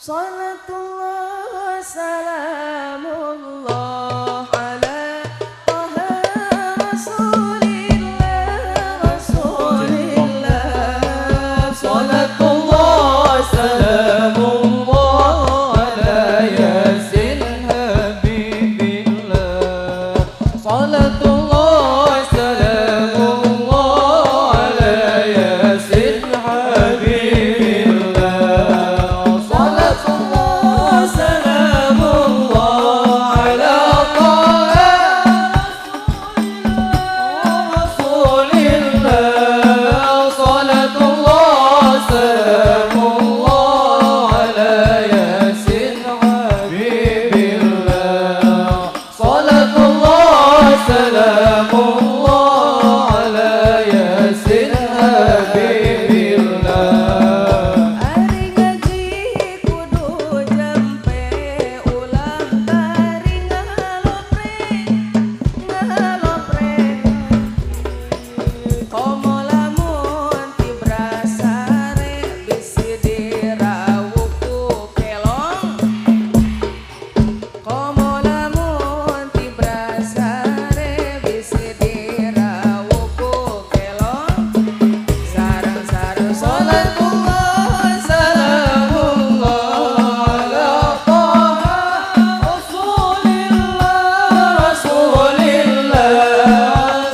Salatullah salamullah ala Taha Rasulillah Rasulillah. Salatullah salamullah ala Yasin Habibillah. Salatullah salamullah ala Yasin Habibillah. Salatullah salamullah ala Taha Rasulillah. Salatullah salamullah ala Yasin Habibillah. Salatullah salamullah ala Yasin Habibillah. Ari ngaji kudu jampe ulah bari ngalopre ngalopre. Komo lamun tibrasare bisi dirawuh ku kelong. Komo lamun tibrasare bisi dirawuh ku kelong. Sareng-sareng Salatullah salamullah ala Taha Rasulillah Rasulillah.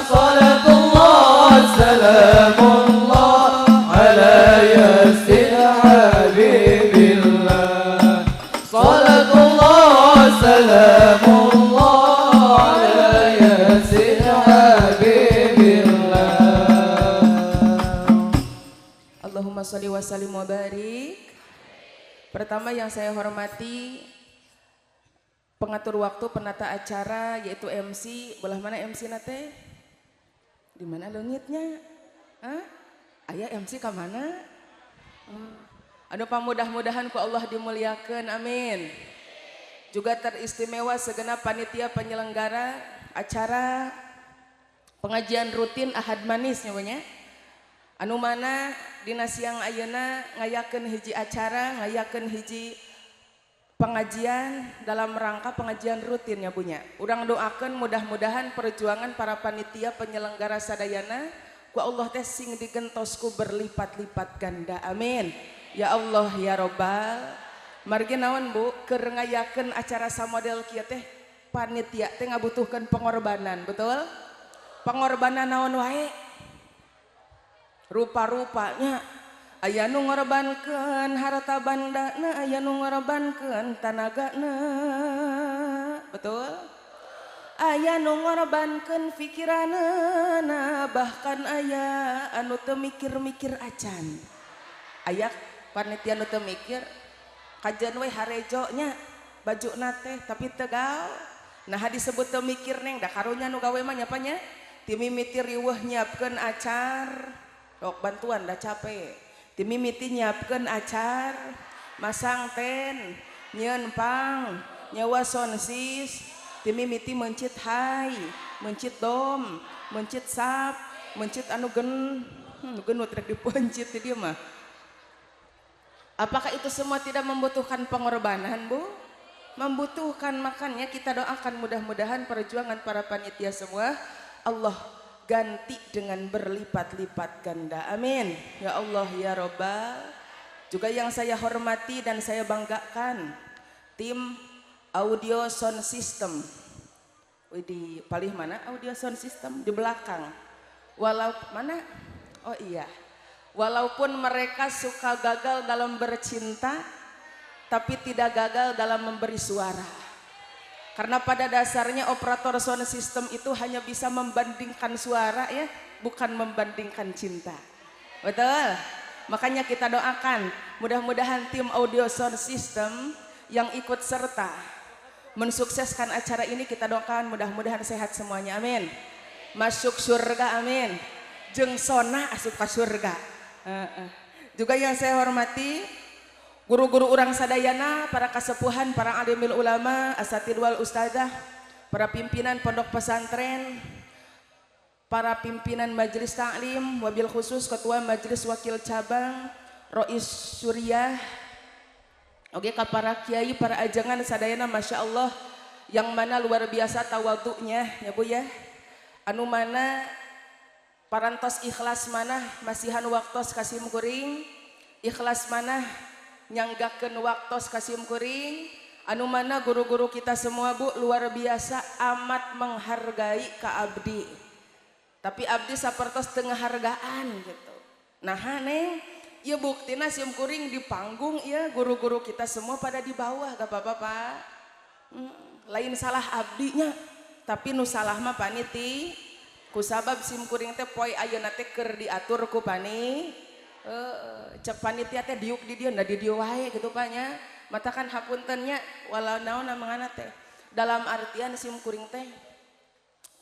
Salatullah salamullah ala Yasin Habibillah. Salatullah salamullah ala Yasin Habibillah. Allahumma sholli wa sallim wa barik. Pertama yang saya hormati pengatur waktu penata acara yaitu MC. Belah mana MC nate? Di mana leungitnya? Hah? Aya MC ka mana? Oh. Anu pamudah-mudahan ku Allah dimuliakeun, amin. Juga teristimewa segenap panitia penyelenggara acara pengajian rutin Ahad Manis nya. Anu mana dina siang ayeuna ngayakeun hiji acara, ngayakeun hiji pengajian dalam rangka pengajian rutin ya punya. Urang doakeun mudah-mudahan perjuangan para panitia penyelenggara sadayana ku Allah teh sing digentos ku berlipat-lipat ganda. Amin. Ya Allah ya Robbal. Margi naon Bu, keur ngayakeun acara samodel kieu teh panitia teh ngabutuhkeun pengorbanan, betul? Pengorbanan naon wae? Rupa-rupanya aya nu ngorbankeun harta bandana, aya nu ngorbankeun tanagana, betul? Aya nu ngorbankeun pikiranana, bahkan aya anu teu mikir-mikir acan. Aya panitia nu teu mikir kajian we harejo nya bajuna teh tapi tegal. Nah disebut teu mikir neng da karunya nu gawe mah nya nya timimiti riweuh nyiapkeun acar. Rok bantuan dah capek. Timimiti nyiapkeun acar, masang ten, nyieun pang, nyewa soundsis, timimiti mencit hai, mencit dom, mencit sap, mencit anu gen, nu genut rek dipencit di dieu mah. Apakah itu semua tidak membutuhkan pengorbanan, Bu? Membutuhkan, makanya kita doakan mudah-mudahan perjuangan para panitia semua Allah ganti dengan berlipat-lipat ganda. Amin. Ya Allah ya Robbal. Juga yang saya hormati dan saya banggakan tim audio sound system. Wih, di palih mana audio sound system? Di belakang. Walau mana? Oh iya. Walaupun mereka suka gagal dalam bercinta, tapi tidak gagal dalam memberi suara. Karena pada dasarnya operator sound system itu hanya bisa membandingkan suara ya, bukan membandingkan cinta. Betul? Makanya kita doakan mudah-mudahan tim audio sound system yang ikut serta mensukseskan acara ini kita doakan mudah-mudahan sehat semuanya, amin. Masuk surga, amin. Jeung sona asup ka surga. Juga yang saya hormati guru-guru urang sadayana, para kasepuhan, para alimil ulama, asatid wal ustadzah, para pimpinan pondok pesantren, para pimpinan majelis taklim, wabil khusus ketua majelis wakil cabang, Rois Suriah, Oke ka para kiai, para ajengan sadayana, Masya Allah, yang mana luar biasa tawaduknya ya Bu ya. Anu mana parantos ikhlas mana masihan waktos ka sim kuring, ikhlas mana nyanggakeun waktos ka sim kuring. Anu mana guru-guru kita semua Bu luar biasa amat menghargai ka abdi. Tapi abdi sapertos teu ngahargaan gitu. Nah neng, ya buktina sim kuring di panggung ya, guru-guru kita semua pada di bawah, gak apa-apa Pak. Lain salah abdinya, tapi nu salah mah paniti. Kusabab sim kuring teh poe ayeuna teh keur diatur ku pani. Cek panitia teh diuk di dieu, da di dieu wae gitu Pak nya. Matakan hapunten nya walau naon mangana teh. Dalam artian sim kuring teh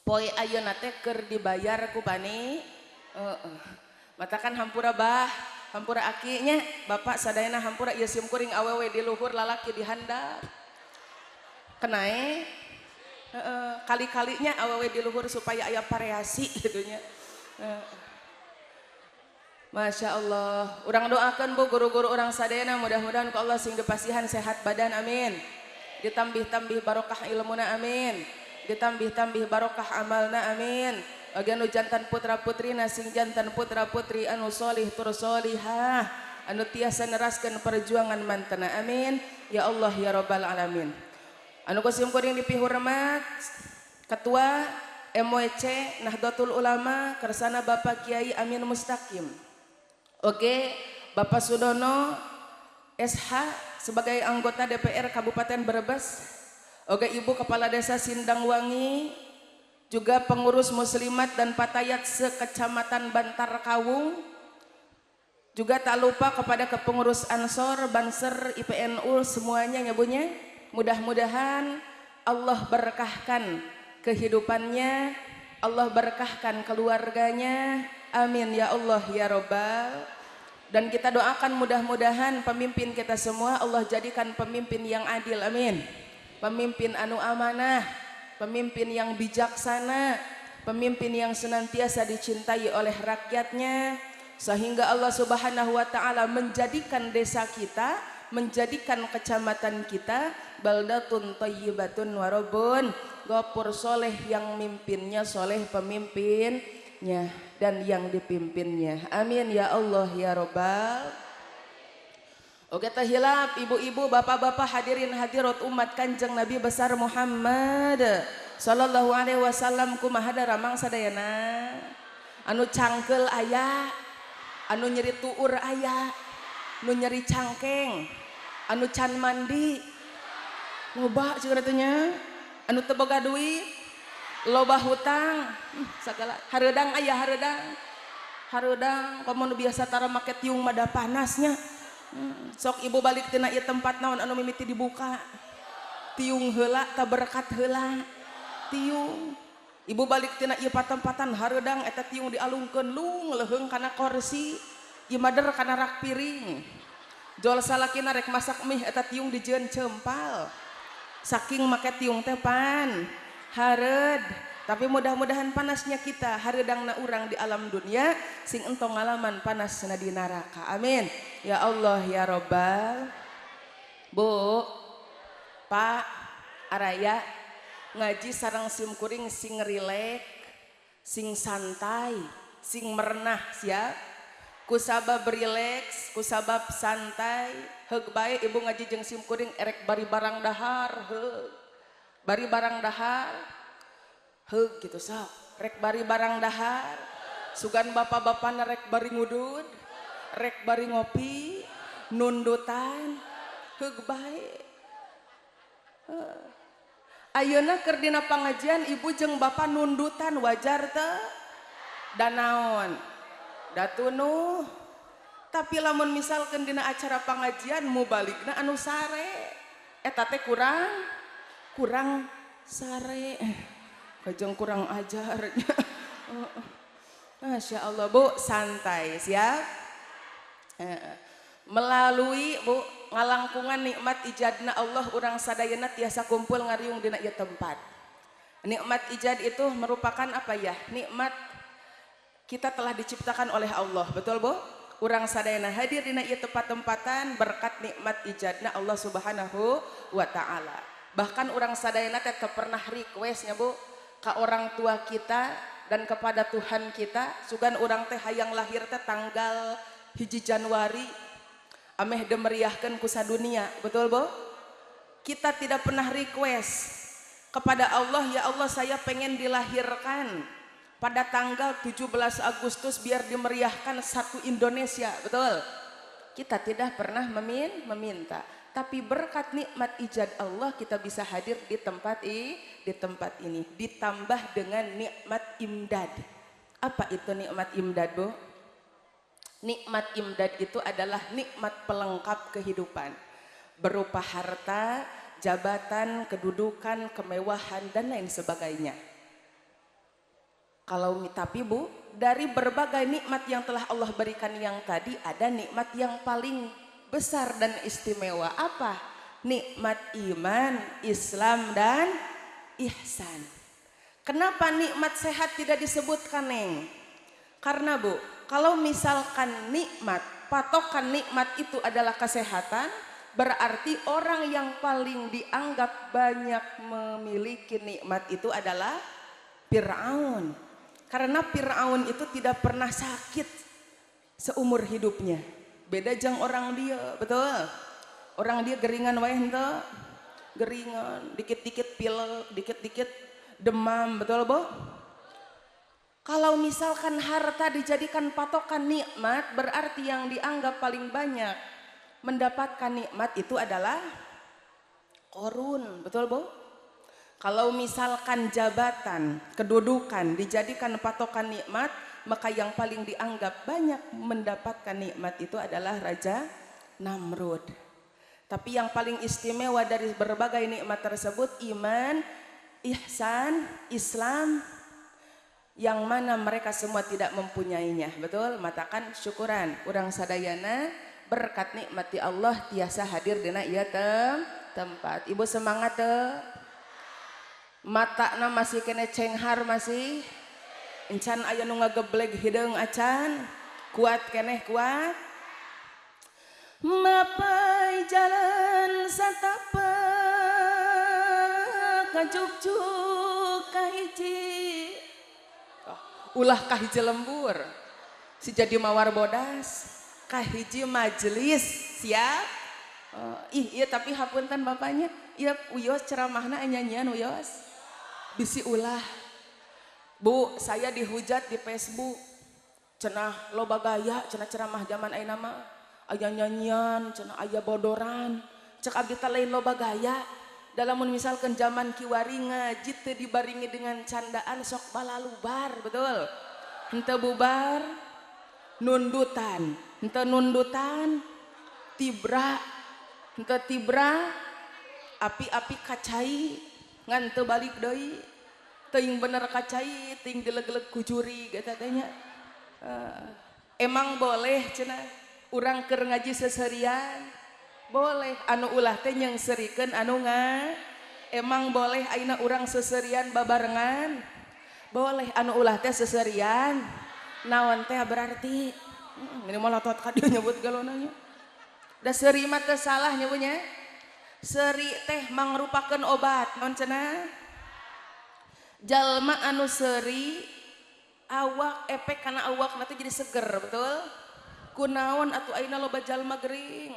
poe ayeuna teh keur dibayar ku pani. Matakan hampura bah, hampura akinya, bapak sadayana hampura ieu sim kuring awewe di luhur lalaki di handap. Kenae kali-kalinya awewe di luhur supaya aya variasi gitunya. Masya Allah, urang doakan Bu guru-guru urang sadayana mudah-mudahan ku Allah sing dipasihan sehat badan amin. Ditambih-tambih barokah ilmuna amin. Ditambih-tambih barokah amalna amin. Oge anu jantan putra putrina sing jantan putra putri anu solih tur solihah anu tiasa neraskeun perjuangan mantena amin. Ya Allah ya Rabbal alamin. Anu ku sim kuring dipihormat Ketua MWC Nahdlatul Ulama kersana Bapak Kiai Amin Mustaqim. Oke, Bapak Sudono SH sebagai anggota DPR Kabupaten Brebes. Oke, Ibu Kepala Desa Sindangwangi, juga pengurus Muslimat dan Patayat sekecamatan Bantar Kawung. Juga tak lupa kepada kepengurus Ansor, Banser, IPNU semuanya ya Bu nya. Mudah-mudahan Allah berkahkan kehidupannya, Allah berkahkan keluarganya. Amin ya Allah ya Robbal. Dan kita doakan mudah-mudahan pemimpin kita semua Allah jadikan pemimpin yang adil, amin. Pemimpin anu amanah, pemimpin yang bijaksana, pemimpin yang senantiasa dicintai oleh rakyatnya, sehingga Allah Subhanahu wa taala menjadikan desa kita, menjadikan kecamatan kita baldatun thayyibatun warabun ghafur, soleh yang mimpinnya soleh pemimpinnya dan yang dipimpinnya. Amin ya Allah ya Robbal. Oke tahilap ibu-ibu, bapak-bapak, hadirin hadirat umat Kanjeng Nabi besar Muhammad sallallahu alaihi wasallam, kumaha daramang sadayana. Anu cangkel aya, anu nyeri tuur aya, anu nyeri cangkeng, anu can mandi loba cik nya, anu teu boga duit, loba hutang, segala hareudang aya, hareudang hareudang komo nu biasa tara make tiung mah da panasnya. Sok ibu balik tina ieu tempat naon anu mimiti dibuka tiung heula ta berkat heula tiung. Ibu balik tina ieu patempatan hareudang eta tiung dialungkeun lung leuheung kana kursi, ieu mader kana rak piring. Jol salakina rek masak mie eta tiung dijieun cempal. Saking make tiung teh pan hareud. Tapi mudah-mudahan panasnya kita hareudangna urang di alam dunia sing entong ngalaman panasna di neraka. Amin. Ya Allah ya Robbal. Bu, Pak, araya ngaji sareng sim kuring sing rilek, sing santai, sing merenah siap. Kusabab rileks, kusabab santai, heug bae ibu ngaji jeung sim kuring erek bari barang dahar, heug. Bari barang dahar, heug gitu sok. Rek bari barang dahar, sugan bapak-bapana rek bari ngudud, rek bari ngopi, nundutan, heug bae. Ayeuna keur dina pangajian ibu jeung bapak nundutan wajar teu? Da naon? Da tunuh. Tapi lamun misalkan dina acara pangajian mubaligna anu sare, eta teh kurang sare, kajeng kurang ajar. Masya Allah Bu, santai siap. Melalui Bu ngalangkungan nikmat ijadna Allah urang sadayana tiasa kumpul ngariung dina ieu tempat. Nikmat ijad itu merupakan apa ya? Nikmat kita telah diciptakan oleh Allah, betul Bu? Urang sadayana hadir dina ieu tempat-tempatan berkat nikmat ijadna Allah Subhanahu wa taala. Bahkan urang sadayana teh teu pernah request nya Bu ka orang tua kita dan kepada Tuhan kita, sugan urang teh hayang lahir teh tanggal 1 Januari ameh demeriahkeun ku sadunia, betul Bu? Kita tidak pernah request kepada Allah, ya Allah saya pengen dilahirkan pada tanggal 17 Agustus biar dimeriahkan satu Indonesia, betul? Kita tidak pernah meminta, tapi berkat nikmat ijad Allah kita bisa hadir di tempat ini, ditambah dengan nikmat imdad. Apa itu nikmat imdad, Bu? Nikmat imdad itu adalah nikmat pelengkap kehidupan berupa harta, jabatan, kedudukan, kemewahan dan lain sebagainya. Kalau tapi Bu, dari berbagai nikmat yang telah Allah berikan yang tadi, ada nikmat yang paling besar dan istimewa. Apa? Nikmat iman, Islam, dan ihsan. Kenapa nikmat sehat tidak disebutkan, Neng? Karena Bu, kalau misalkan nikmat, patokan nikmat itu adalah kesehatan, berarti orang yang paling dianggap banyak memiliki nikmat itu adalah Fir'aun. Karena Fir'aun itu tidak pernah sakit seumur hidupnya. Beda jang orang dia, betul? Orang dia geringan wae henteu? Geringan, dikit-dikit pilek, dikit-dikit demam, betul Bu? Kalau misalkan harta dijadikan patokan nikmat, berarti yang dianggap paling banyak mendapatkan nikmat itu adalah Korun, betul Bu? Kalau misalkan jabatan, kedudukan dijadikan patokan nikmat, maka yang paling dianggap banyak mendapatkan nikmat itu adalah Raja Namrud. Tapi yang paling istimewa dari berbagai nikmat tersebut iman, ihsan, Islam, yang mana mereka semua tidak mempunyainya, betul? Matakan syukuran urang sadayana berkat nikmati Allah tiasa hadir dina ieu tempat. Ibu semangat teu? Matana masih kene cenghar masih encan aya nu ngagebleg hideung acan, kuat keneh kuat. Mapai jalan satapak kajuk-juk kahiji. Oh, ulah kahiji lembur si jadi mawar bodas kahiji majelis siap. Oh, ih iya tapi hapunten bapaknya, iya uyos ceramahna nyanyian uyos bisi ulah. Bu, saya dihujat di Facebook cenah loba gaya cenah ceramah zaman ayeuna mah aya nyanyian cenah aya bodoran. Cek abdi teh lain loba gaya, dalam misalkan zaman kiwari ngaji teu dibaringi dengan candaan sok balalubar, betul? Henteu bubar nundutan, henteu nundutan tibra, henteu tibra api-api kacai ngan teu balik deui, teuing bener kacai ting dileg-leg ku juri eta teh nya. Emang boleh cenah urang keur ngaji seserian? Boleh, anu ulah teh nyeungseurikeun anu nga. Emang boleh ayeuna urang seserian babarengan? Boleh, anu ulah teh seserian. Naon teh berarti? Minimal otot ka dieu nyebut galonanya. Da seuri mah teu salah nyebutnya. Seuri teh mangrupakeun obat, naon cenah? Jalma anu seuri awak efek kana awak nanti jadi seger, betul? Kunaon atuh ayeuna loba jalma gering?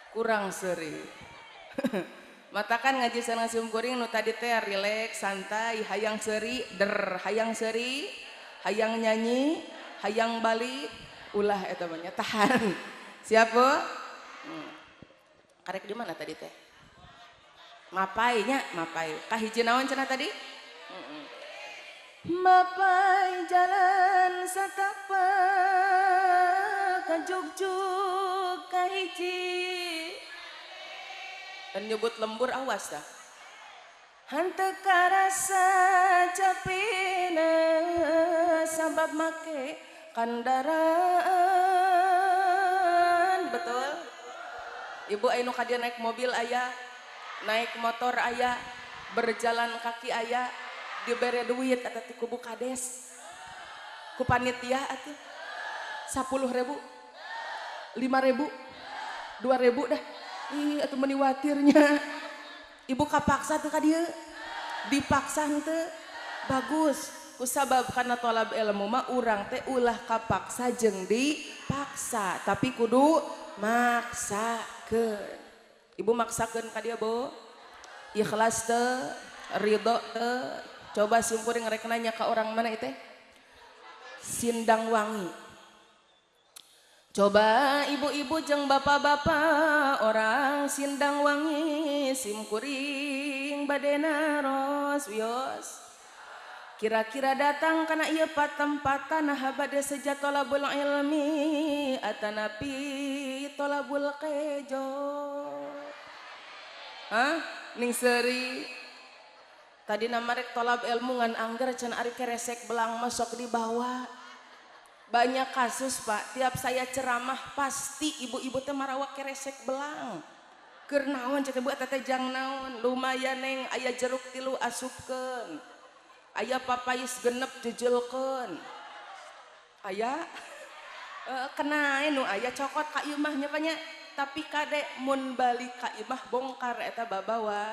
Kurang seuri. Matakan ngaji sareng simkuring nu tadi teh rileks, santai, hayang seuri, der, hayang seuri, hayang nyanyi, hayang balik, ulah eta mah nya tahan. Siap, Bu? Karek di mana tadi teh? Mapai nya, mapai. Kahiji naon cenah tadi? Mapai jalan satapak kajuk-juk kahiji. Dan nyebut lembur awas dah. Henteu karasa capina sabab make kandaraan, betul? Ibu anu ka dieu naik mobil aya, naik motor aya, berjalan kaki aya, dibere duit atau ti kubu kades, ku panitia atuh. 10.000, 5.000, 2.000 dah. Ih atuh meuni watirnya. Ibu kapaksa teu ka dieu? Dipaksa henteu? Bagus. Kusabab kana tolab ilmu mah urang teh ulah kapaksa jeung dipaksa, tapi kudu maksakeun. Ibu maksakeun ka dieu, Bu? Ikhlas teu? Ridho teu? Coba simkuring rek nanya ka orang mana itu? Sindangwangi. Coba ibu-ibu jeung bapak-bapak orang Sindangwangi simkuring bade naros wios. Kira-kira datang kana ieu patempatan nah bade seja tolabul ilmi atanapi tolabul kejo. Hah? Ning seuri. Tadi nama rek tolab ilmu ngan angger can ari keresek belang masuk dibawa. Banyak kasus Pak, tiap saya ceramah pasti ibu-ibu teh marawa keresek belang. Keur naon cek Bu eta teh jang naon? Lumayan neng aya jeruk 3 asupkeun. Aya papais 6 jejelkeun. Aya kenae nu aya cokot ka imah nya nya. Tapi kade mun balik ka imah bongkar eta babawa.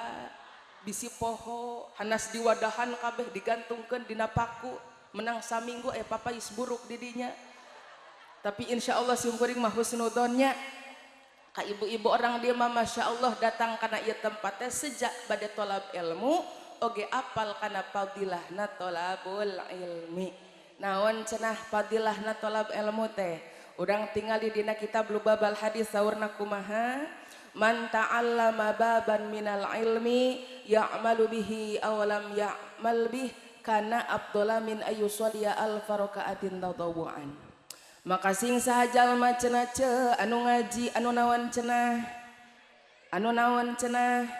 Bisi poho hanas diwadahan kabeh digantungkeun dina paku. Menang saminggu papais buruk didinya. Tapi insya Allah simkuring mah husnudonnya ka ibu-ibu orang dia mah masya Allah datang kana ieu tempatnya sejak bade tolab ilmu oge apal kana fadilahna tolabul ilmi. Naon cenah fadilahna tolab ilmu teh? Urang tinggal di dina kitab Lubabal Hadis saurna kumaha? Man ta'allama baban minal ilmi ya'malu bihi aw lam ya'mal bih kana abdola min ayyusolya alfa rakaatin tadawuan. Maka sing saha jalma cenah ce anu ngaji anu naon cenah? Anu naon cenah?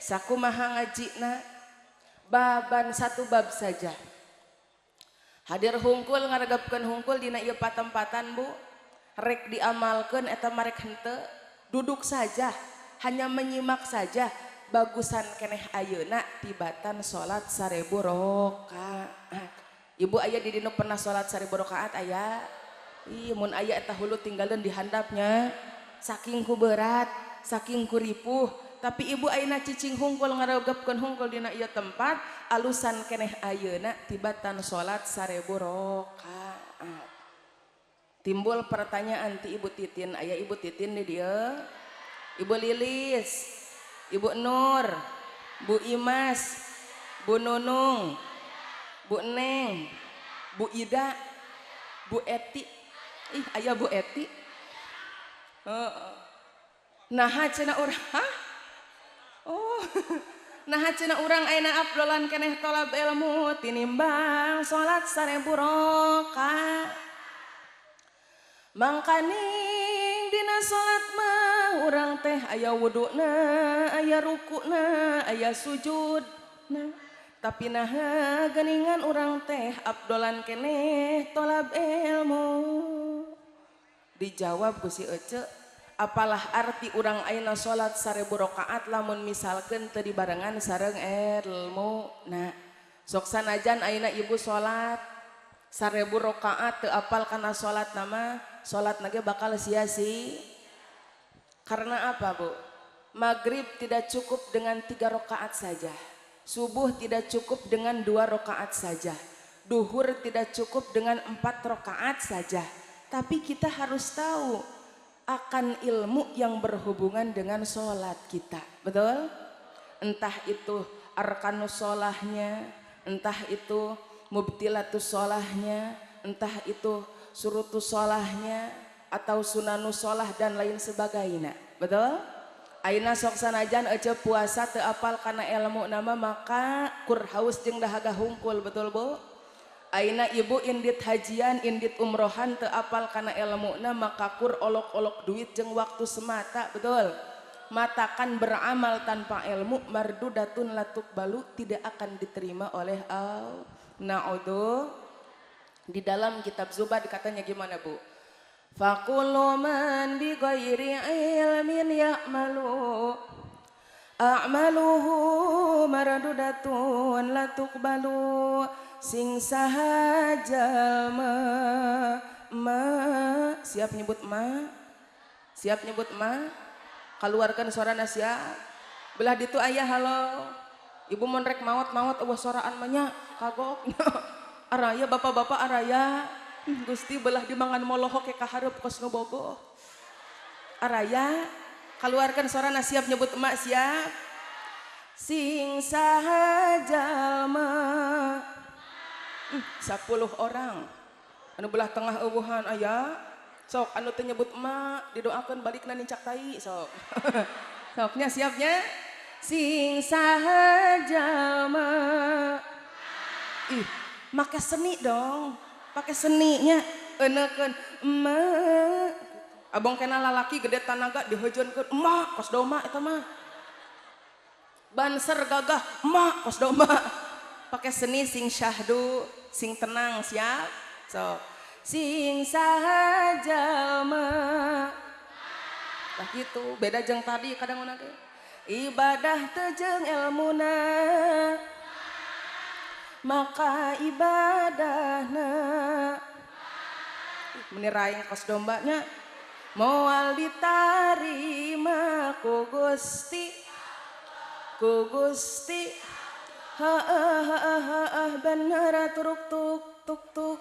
Sakumaha ngajina? Baban satu bab saja. Hadir hungkul ngaregepkeun hungkul dina ieu patempatan Bu. Rek diamalkeun eta marek henteu, duduk saja, hanya menyimak saja. Bagusan keneh ayeuna tibatan salat 1000 rakaat. Ibu aya di dinu pernah salat 1000 rakaat aya? Ih mun aya eta hulu tinggalin di handapnya. Saking ku berat, saking ku ripuh, tapi ibu ayeuna cicing hungkul ngaregepkeun hungkul dina ieu tempat, alusan keneh ayeuna tibatan salat 1000 rakaat. Timbul pertanyaan ti Ibu Titin, aya Ibu Titin di dieu? Ibu Lilis, Ibu Nur, Bu Imas, Bu Nunung, Bu Neng, Bu Ida, Bu Eti. Ih, aya Bu Eti. Nah, cenah urang, hah? Oh. Nah, cenah urang ayeuna abdolan keneh tolab ilmu tinimbang salat 1000 rakaat. Mangkaning dina salat mah urang teh aya wuduna, aya rukuna, aya sujudna. Tapi naha geuningan urang teh abdolan keneh tolab ilmu. Dijawab ku si Ece, apalah arti urang ayeuna salat 1000 rakaat lamun misalkeun teu dibarengan sareng ilmu. Nah, sok sanajan ayeuna ibu salat 1000 rakaat teu apal kana salat nama, salat nage bakal sia-sia. Karena apa, Bu? Maghrib tidak cukup dengan 3 rakaat saja. Subuh tidak cukup dengan 2 rakaat saja. Duhur tidak cukup dengan 4 rakaat saja. Tapi kita harus tahu akan ilmu yang berhubungan dengan sholat kita. Betul? Entah itu arkanus sholahnya, entah itu mubtilatus sholahnya, entah itu surutus sholahnya, atau sunanus sholah dan lain sebagainya. Betul? Aina sok sanajan ece puasa teu apal kana ilmu nama maka kur haus jeung dahaga hungkul. Betul, Bu? Aina ibu indit hajian, indit umrohan teu apal kana ilmuna maka kur olok-olok duit jeung waktu semata. Betul? Matakan beramal tanpa ilmu mardudatun latuk balu, tidak akan diterima oleh Allah. Na'udzu. Di dalam kitab Zubad katanya gimana, Bu? Faqulu man bi ghairi ilmin ya'malu a'maluhu mardudatun la tuqbalu. Sing saha jalma Ma, siap nyebut ma? Siap nyebut ma? Keluarkan suarana siap. Belah ditu ayah halo. Ibu mun rek maot-maot eueuh soraan mah nya kagok. Araya bapak-bapak araya. Gusti belah dimangan molohok ke kahareup kos nu bogoh. Araya keluarkan suarana siap nyebut emak siap. Sing saha jalma. 10 orang. Anu belah tengah eueuhan aya. Sok anu teu nyebut emak didoakeun balikna nincak tai sok. Soknya siapnya. Sing saha jalma. Ih, make seni dong. Pakai seninya eunekeun emak. Abong kena lalaki gede tanaga dihejeunkeun emak kos doma eta mah. Banser gagah emak kos doma. Pakai seni sing syahdu, sing tenang siap. So, sing saha jalma. Tah kitu, beda jeung tadi kadang mana ge. Ibadah teu jeung elmuna. Maka ibadahna meni raing kos dombanya moal ditarima ku Gusti, ku Gusti. Ha ha ha bener turuk tuk tuk tuk.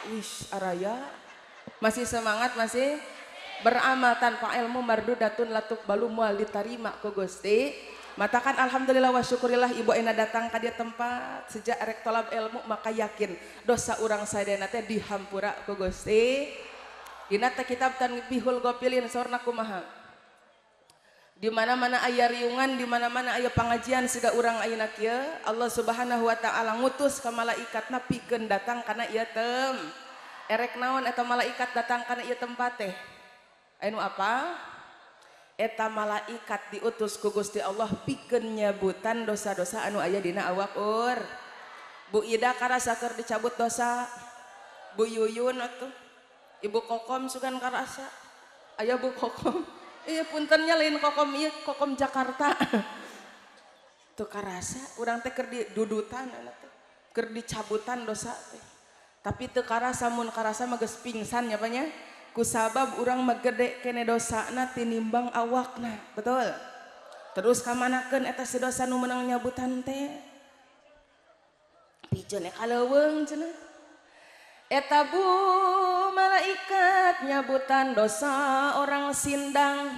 Wis araya masih semangat, masih beramal tanpa ilmu mardudatun latuk balu moal ditarima ku Gusti. Matakan alhamdulillah wa syukurillah ibu ena datang ka dia tempat sejak rek tolab ilmu maka yakin dosa urang sadayana teh dihampura ku Gusti. Dina teh kitab Tanbihul Ghafilin saurna kumaha? Di mana-mana aya riungan, di mana-mana aya pangajian siga urang ayeuna kieu, Allah Subhanahu wa taala ngutus ka malaikatna pikeun datang kana ieu tem. Erek naon eta malaikat datang kana ieu tempat teh? Anu apa? Eta malaikat diutus ku Gusti Allah pikeun nyebutan dosa-dosa anu aya dina awak ur. Bu Ida karasa keur dicabut dosa. Bu Yuyun atuh. Ibu Kokom sugan karasa. Aya Bu Kokom. Iya puntennya lain Kokom ieu Kokom Jakarta. Tuh karasa urang teh keur didudutan teh. Keur dicabutan dosa teh. Tapi teu karasa mun karasa mah geus pingsan nya nya. Kusabab urang mah gede kene dosana tinimbang awakna, betul? Terus kamanakeun eta si dosa nu meunang nyabutan teh? Pijeun ka leuweung cenah. Eta bu malaikat nyabutan dosa orang sindang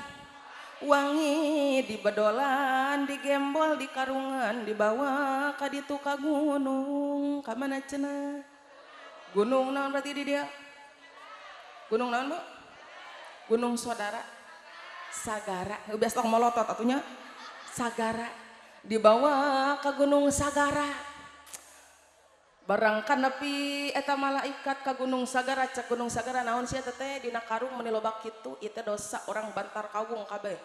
wangi di bedolan, digembol, di karungan, dibawa ka ditu ka gunung. Ka mana cenah? Gunung naon berarti di dia? Gunung naon bu? Gunung Saudara Sagara. Biasa tong molotot atunya. Sagara. Dibawa ke Gunung Sagara. Barangkan nepi eta malaikat ka Gunung Sagara, cek Gunung Sagara naon sia teh dina karung meuni loba kitu, ieu teh dosa orang Bantar Kawung kabeh.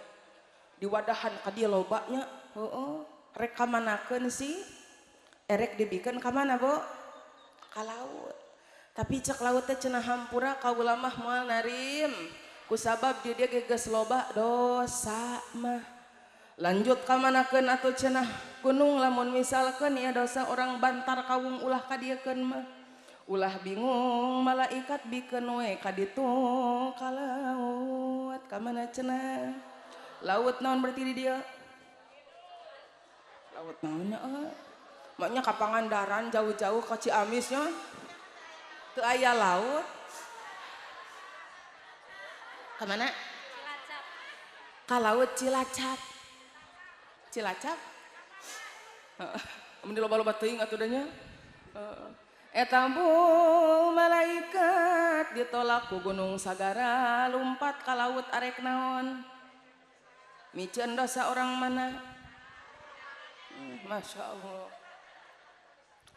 Diwadahan ka dieu lobanya, heeh. Rek ka manakeun sih? Erek dibikeun ka mana, Bu? Ka laut. Tapi cek laut teh cenah hampura kaula mah moal narim. Kusabab di dia geus loba dosa mah. Lanjut ka manakeun atuh cenah gunung lamun misalkeun ieu dosa orang Bantar Kawung ulah ka diekeun mah. Ulah bingung malaikat bikeun we ka ditu ka laut. Ka mana cenah? Laut naon berarti di dieu? Laut naon nya euy? Maknya ka Pangandaran jauh-jauh ka Ciamis nya. Teu aya laut. Ka mana? Cilacap. Ka laut Cilacap. Cilacap? Heeh. Mun loba-loba teuing atuh da nya. Heeh. Eta bu malaikat ditolak ku Gunung Sagara lumpat ka laut arek naon? Miceun dosa orang mana? Masya Allah.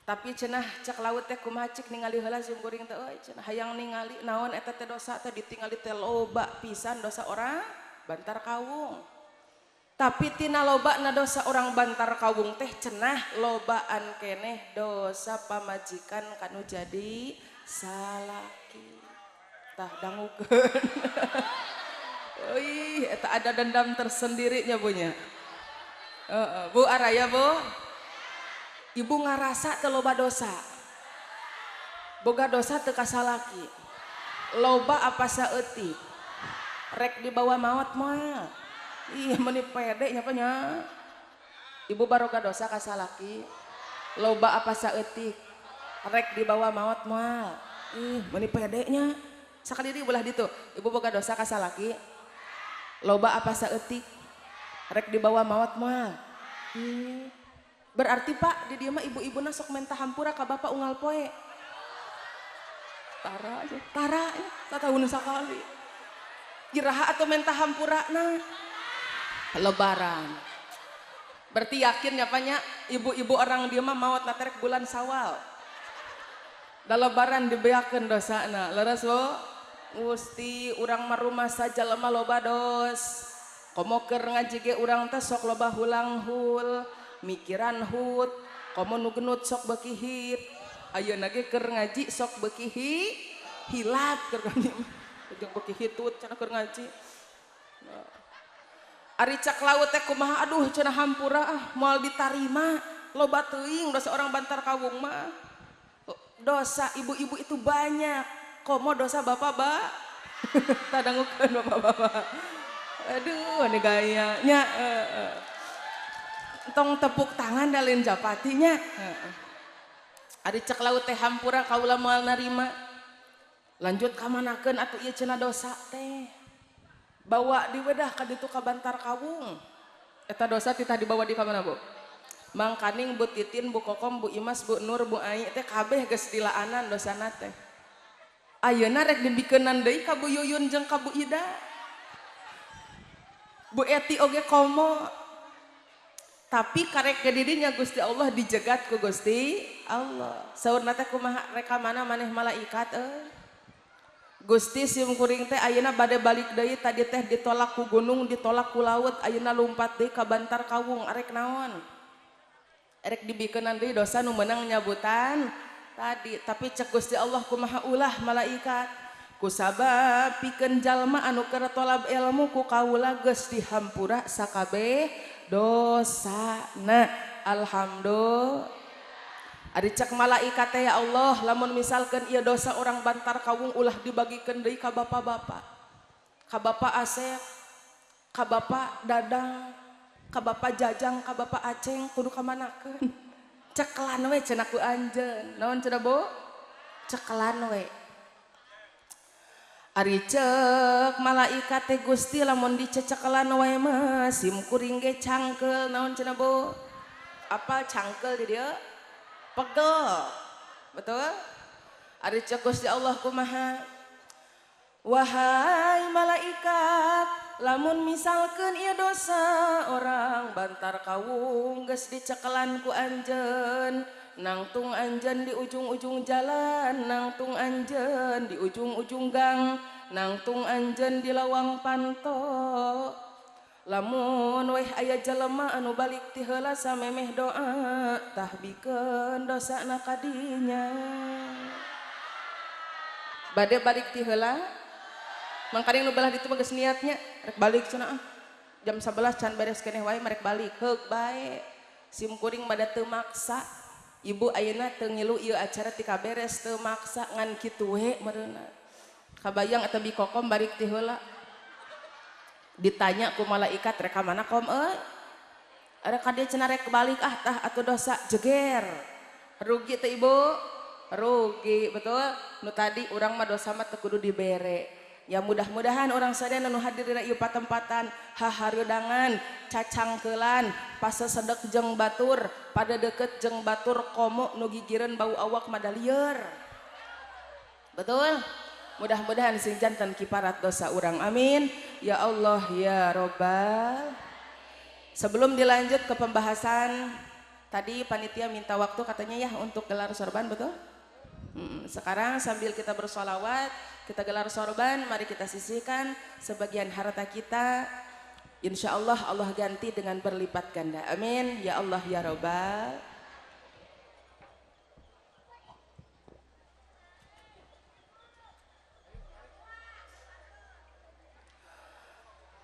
Tapi cenah cek laut teh kumaha cik ningali heula sim kuring teh euy cenah hayang ningali naon eta teh dosa teh ditingali teh loba pisan dosa orang Bantar Kawung. Tapi tina lobana dosa orang Bantar Kawung teh cenah lobaan keneh dosa pamajikan kanu jadi salaki. Tah dangukeun. Euy eta ada dendam tersendirinya punya. Bu araya Bu. Ibu ngarasa teu loba dosa. Boga dosa teu ka salaki. Loba apa saeutik? Rek dibawa maot moal. Ih meuni pede nya nya. Ibu baroga dosa ka salaki. Loba apa saeutik? Rek dibawa maot moal. Ih meuni pede nya. Sakali deui belah ditu. Ibu boga dosa ka salaki. Loba apa saeutik? Rek dibawa maot moal. Ih. Berarti Pak di dieu mah ibu-ibuna sok menta hampura ka bapak unggal poe. Tara aja, tara satahun sakali. Iraha atau menta hampurana lebaran. Berarti yakin ya Pak nya ibu-ibu orang dieu mah maot na terek bulan Sawal. Da lebaran dibeakeun dosana. Leres Bu? Gusti urang mah rumah saja lemah loba dos. Komo keur ngaji ge urang teh sok loba hulang-hul, mikiran hut, komo nu genut sok beuki hit. Ayeuna ge keur ngaji sok beuki hilap keur ngaji mah. Jeung beuki hitut cenah keur ngaji. Ari cak laut teh kumaha aduh cenah hampura ah moal ditarima loba teuing dosa orang Bantar Kawung mah. Dosa ibu-ibu itu banyak. Komo dosa bapak ba? Tadangukeun bapak-bapak. Aduh ini gayanya. Tong tepuk tangan dalin japatinya. Ari cek laut teh hampura kaula moal narima. Lanjut kamanakeun atuh ieu cenah dosa teh. Bawa diwedah ka ditu ka Bantar Kawung. Eta dosa titah dibawa di ka mana Bu? Mangkaning Bu Titin, Bu Kokom, Bu Imas, Bu Nur, Bu Ai teh kabeh geus dilaanan dosana teh. Ayeuna rek dibikeunan deui ka Bu Yuyun jeung ka Bu Ida. Bu Eti oge komo. Tapi karek ke dirinya Gusti Allah dijegat ku Gusti Allah. Saurna teh kumaha rek ka mana maneh malaikat euy. Gusti sim kuring teh ayeuna bade balik deui tadi teh ditolak ku gunung, ditolak ku laut, ayeuna lumpat deui ka Bantar Kawung arek naon? Erek dibikeunan deui dosa nu meunang nyabutan tadi. Tapi cek Gusti Allah kumaha ulah malaikat? Kusabab pikeun jalma anu keur tolab ilmu ku kaula geus dihampura sakabeh dosana. Alhamdulillah. Ari cek malaikat teh ya Allah lamun misalkeun ieu dosa orang Bantar Kawung ulah dibagikeun deui ka bapak-bapak, ka bapak Asep, ka bapak Dadang, ka bapak Jajang, ka bapak Aceng, kudu kamanakeun? Cekelan we cenah ku anjeun. Naon cenah Bu? Cekelan we. Ari cek malaikat teh Gusti lamun dicecekelan wae mah sim kuring ge cangkeul. Naon cenah Bu? Apal cangkeul di dieu? Pegel. Betul? Ari cek Gusti Allah kumaha? Wahai malaikat, lamun misalkeun ieu dosa orang Bantar Kawung geus dicekelan ku anjeun, nangtung anjeun di ujung-ujung jalan, nangtung anjeun di ujung-ujung gang, nangtung anjeun di lawang panto. Lamun weh aya jelema anu balik ti heula samemeh doa, tah bikeun dosana ka dinya. Bade balik ti heula? Mangkaning nu belah ditu mah geus niatnya rek balik cenah ah. Jam 11 can beres keneh wae merek balik. Heug bae. Sim kuring mah da teu maksa. Ibu ayeuna teu ngilu ieu acara ti kaberes teu maksa ngan kitu we meureunna. Kabayang eta bi kokom balik ti heula. Ditanya ku malaikat rek ka mana kom euy? Rek ka dieu cenah rek balik ah tah atuh dosa jeger. Rugi teh ibu? Rugi, betul? Nu tadi urang mah dosa mah teu kudu dibere. Ya mudah-mudahan orang sadaya nu hadir dina ieu patempatan hahareudangan, cacangkeulan, pasesedek jeung batur, pada deket jeung batur komo nu gigireun bau awak madalieur. Betul? Mudah-mudahan sing janten kiparat dosa urang. Amin. Ya Allah ya Robbal. Sebelum dilanjut ke pembahasan tadi panitia minta waktu katanya ya untuk gelar sorban, betul? Sekarang sambil kita bersolawat, kita gelar sorban, mari kita sisihkan sebagian harta kita. Insya Allah Allah ganti dengan berlipat ganda. Amin. Ya Allah ya Robbal.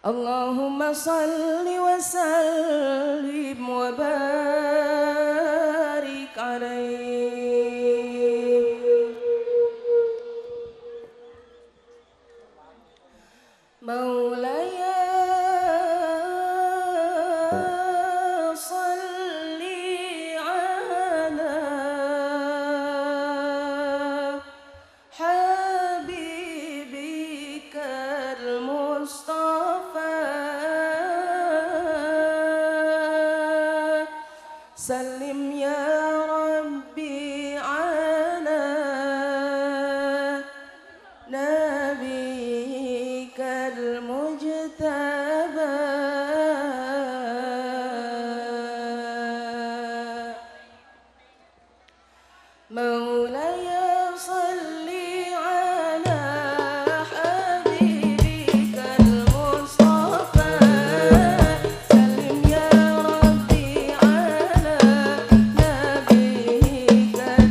Allahumma salli wa sallim wa barik alaihi. Salim ya Rabbi ala nabiyikal mujtaba. Maulaya salli ala habibikal mustafa. Salim ya Rabbi ala nabiyikal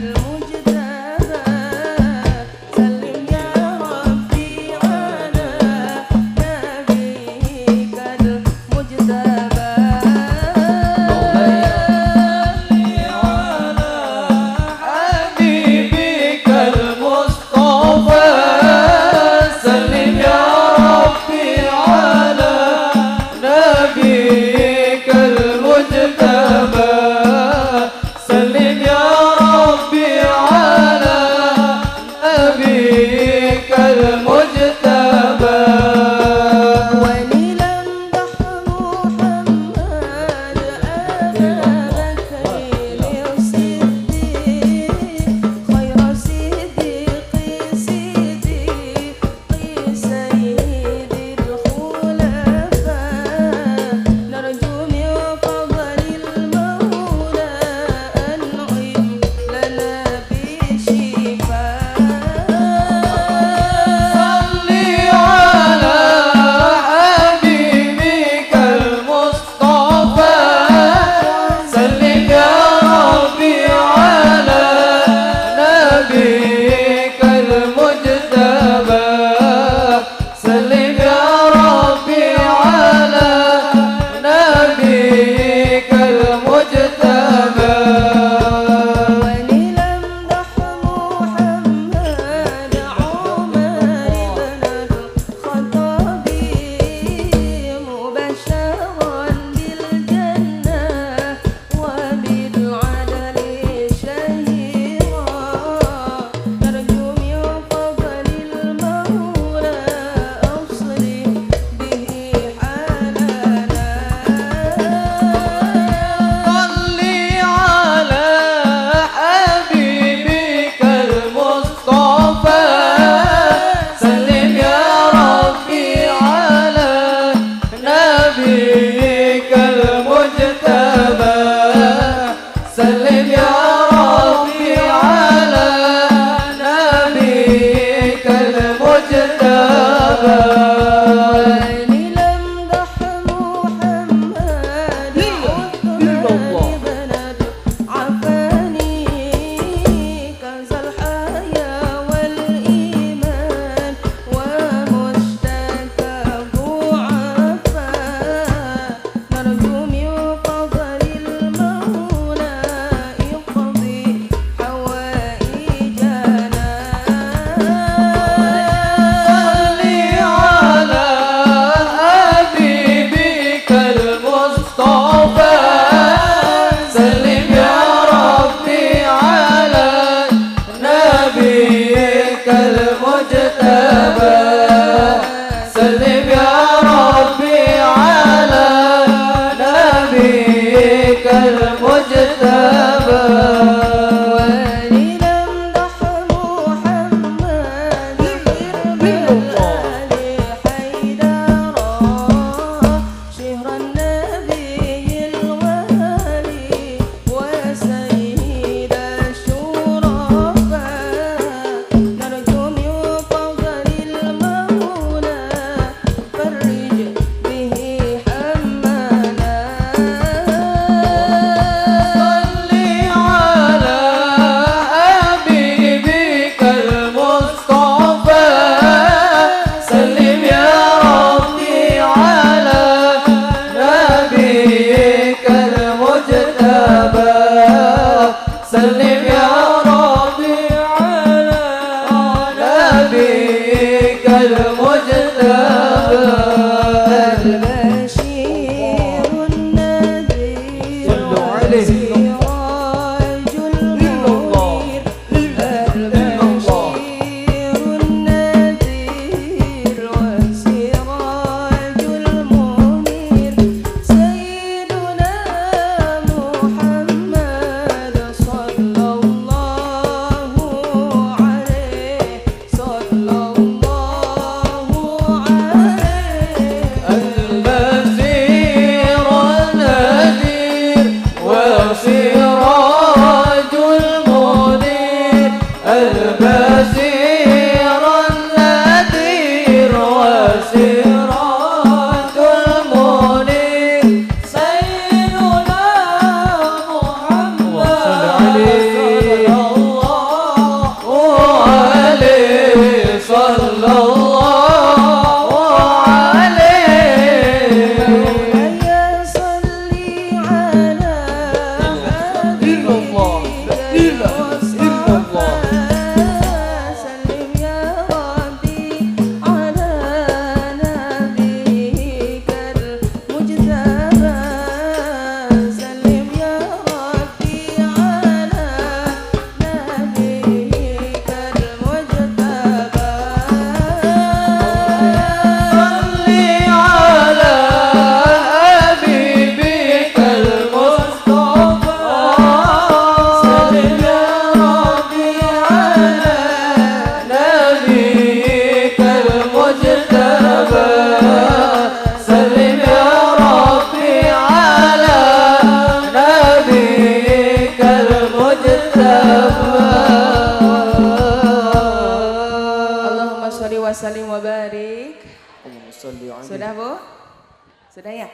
Sudah ya?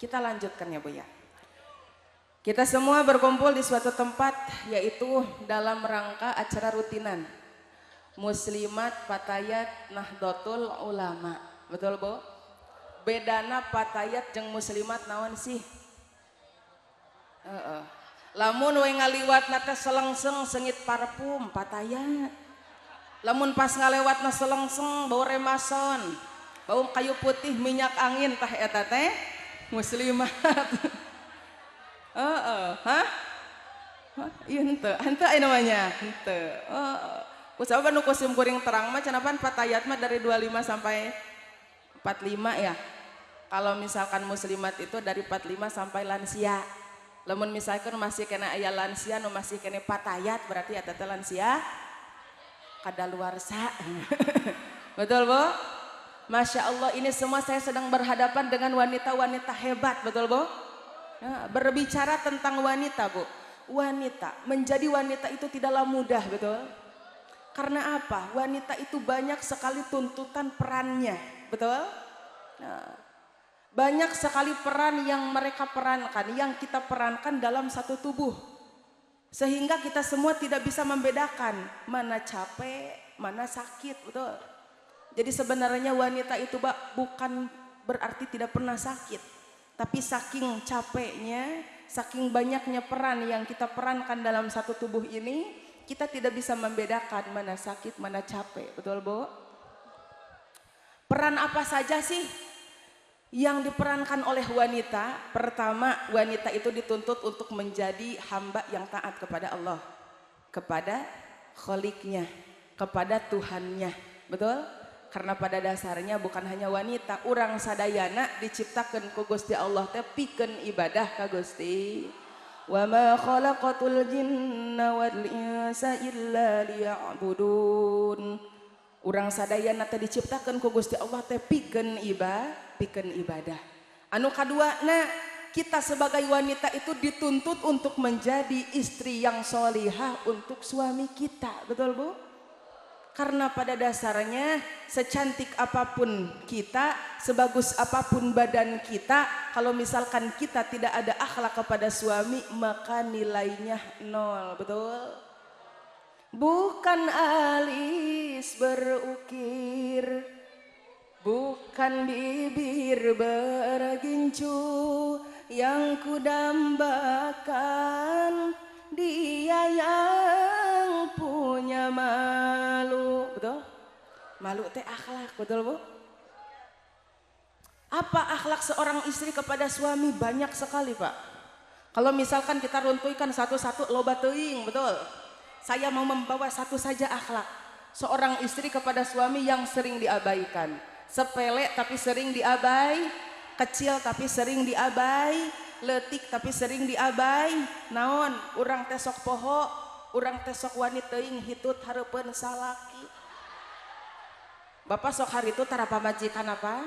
Kita lanjutkan ya Bu ya. Kita semua berkumpul di suatu tempat, yaitu dalam rangka acara rutinan Muslimat Fatayat Nahdlatul Ulama. Betul Bu? Bedana Fatayat jeung Muslimat naon sih? Lamun we ngaliwatna teh selengseng sengit parfum Fatayat. Lamun pas ngalewatna selengseng bau remason, bau kayu putih, minyak angin, tah eta teh Muslimat. Hah? Hah? Iya henteu, henteu aya namanya, henteu. Heeh. Kusabab nu kusim kuring terang mah cenah pan Fatayat mah dari 25 sampai 45 ya. Kalau misalkan Muslimat itu dari 45 sampai lansia. Lamun misalkan masih kena aya lansia nu masih kena Fatayat berarti eta teh lansia kadaluarsa. Betul Bu? Masya Allah, ini semua saya sedang berhadapan dengan wanita-wanita hebat, betul Bu? Nah, berbicara tentang wanita Bu, wanita, menjadi wanita itu tidaklah mudah, betul? Karena apa? Wanita itu banyak sekali tuntutan perannya, betul? Nah, banyak sekali peran yang mereka perankan, yang kita perankan dalam satu tubuh. Sehingga kita semua tidak bisa membedakan mana capek, mana sakit, betul? Jadi sebenarnya wanita itu bukan berarti tidak pernah sakit. Tapi saking capeknya, saking banyaknya peran yang kita perankan dalam satu tubuh ini, kita tidak bisa membedakan mana sakit, mana capek. Betul Bu? Peran apa saja sih yang diperankan oleh wanita? Pertama, wanita itu dituntut untuk menjadi hamba yang taat kepada Allah, kepada kholiknya, kepada Tuhannya. Betul? Karena pada dasarnya bukan hanya wanita, urang sadayana diciptakan ku Gusti Allah teh pikeun ibadah ka Gusti. Wa ma khalaqatul jinna wal insa illa liya'budun. Urang sadayana teh diciptakan ku Gusti Allah teh pikeun ibadah. Anu kaduana, kita sebagai wanita itu dituntut untuk menjadi istri yang solihah untuk suami kita, betul Bu? Karena pada dasarnya secantik apapun kita, sebagus apapun badan kita, kalau misalkan kita tidak ada akhlak kepada suami, maka nilainya nol, betul? Bukan alis berukir, bukan bibir bergincu, yang kudambakan dia yang punya malu, betul? Malu teh akhlak, betul Bu? Apa akhlak seorang istri kepada suami? Banyak sekali Pak. Kalau misalkan kita runtuhkan satu-satu loba teuing, betul? Saya mau membawa satu saja akhlak seorang istri kepada suami yang sering diabaikan. Sepele tapi sering diabai, kecil tapi sering diabai, letik tapi sering diabai. Naon, urang teh sok poho, urang teh sok wani teuing hitut hareupeun salaki. Bapak sok hari itu tara pamajikan apa?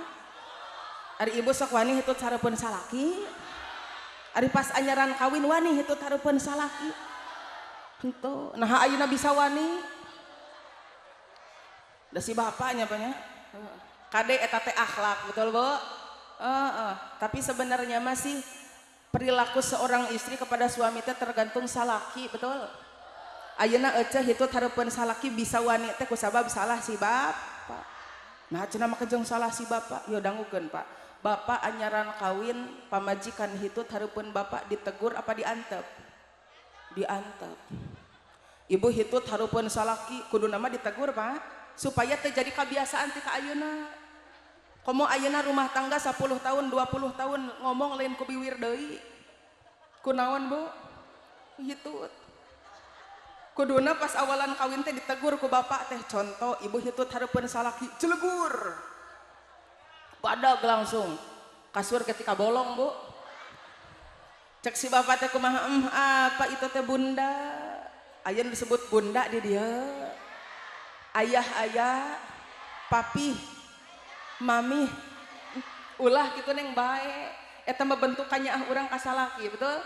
Ari ibu sok wani hitut hareupeun salaki. Ari pas anyaran kawin wani hitut hareupeun salaki. Henteu, nah ayeuna bisa wani. Da si bapaknya banyak. Kade eta teh akhlak, betul Bu? Tapi sebenarnya masih perilaku seorang istri kepada suami teh tergantung salaki, betul? Ayeuna eceh hitut hareupeun salaki bisa wani teh kusabab salah si bapak. Nah cenah mah kejeng salah si bapak, yo dangukeun Pak. Bapak anyaran kawin pamajikan hitut hareupeun bapak ditegur apa diantep? Diantep. Ibu hitut hareupeun salaki kudu nama ditegur Pak, supaya terjadi kebiasaan ti ka ayeuna. Komo ayeuna rumah tangga 10 tahun, 20 tahun ngomong lain ku biwir deui. Kunaon Bu? Hitut. Kuduna pas awalan kawin teh ditegur ku bapak teh, contoh ibu hitut hareupeun salaki jelegur. Badag langsung. Kasur ketika bolong Bu. Cek si bapak teh kumaha, apa itu teh bunda? Ayeuna disebut bunda di dia. Ayah-ayah, papi, mami, ulah gitu neng bae. Eta mah bentukannya ah urang ka salaki, betul?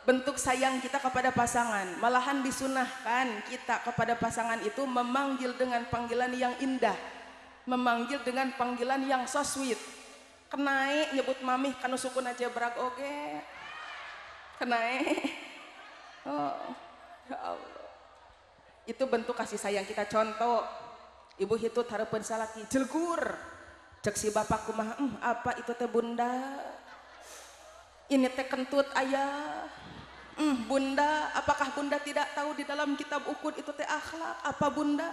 Bentuk sayang kita kepada pasangan. Malahan disunahkan kita kepada pasangan itu memanggil dengan panggilan yang indah, memanggil dengan panggilan yang so sweet. Kenae nyebut mamih kanu sukuna jebrag oge. Kenae. Oh, ya Allah. Itu bentuk kasih sayang kita. Contoh, ibu hitut hareupeun salaki jelgur. Cek si bapak kumaha, apa itu teh bunda? Ini teh kentut ayah. Bunda, apakah bunda tidak tahu di dalam kitab Uqud itu teh akhlak? Apa bunda?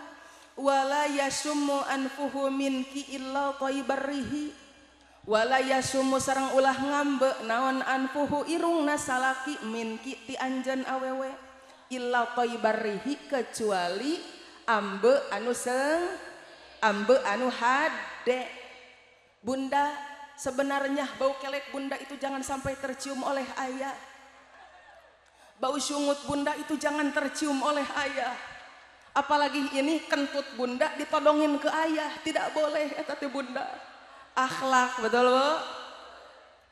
Wala yasummu anfuhu minki illa thayyibarrihi. Wala yasummu sareng ulah ngambe naon anfuhu irungna salaki minki ti anjeun awewe illa thayyibarrihi kecuali ambe anu seng ambe anu hade. Bunda, sebenarnya bau kelek bunda itu jangan sampai tercium oleh ayah. Bau sungut bunda itu jangan tercium oleh ayah. Apalagi ini kentut bunda ditodongin ke ayah, tidak boleh eta teh bunda. Akhlak, betul Bu?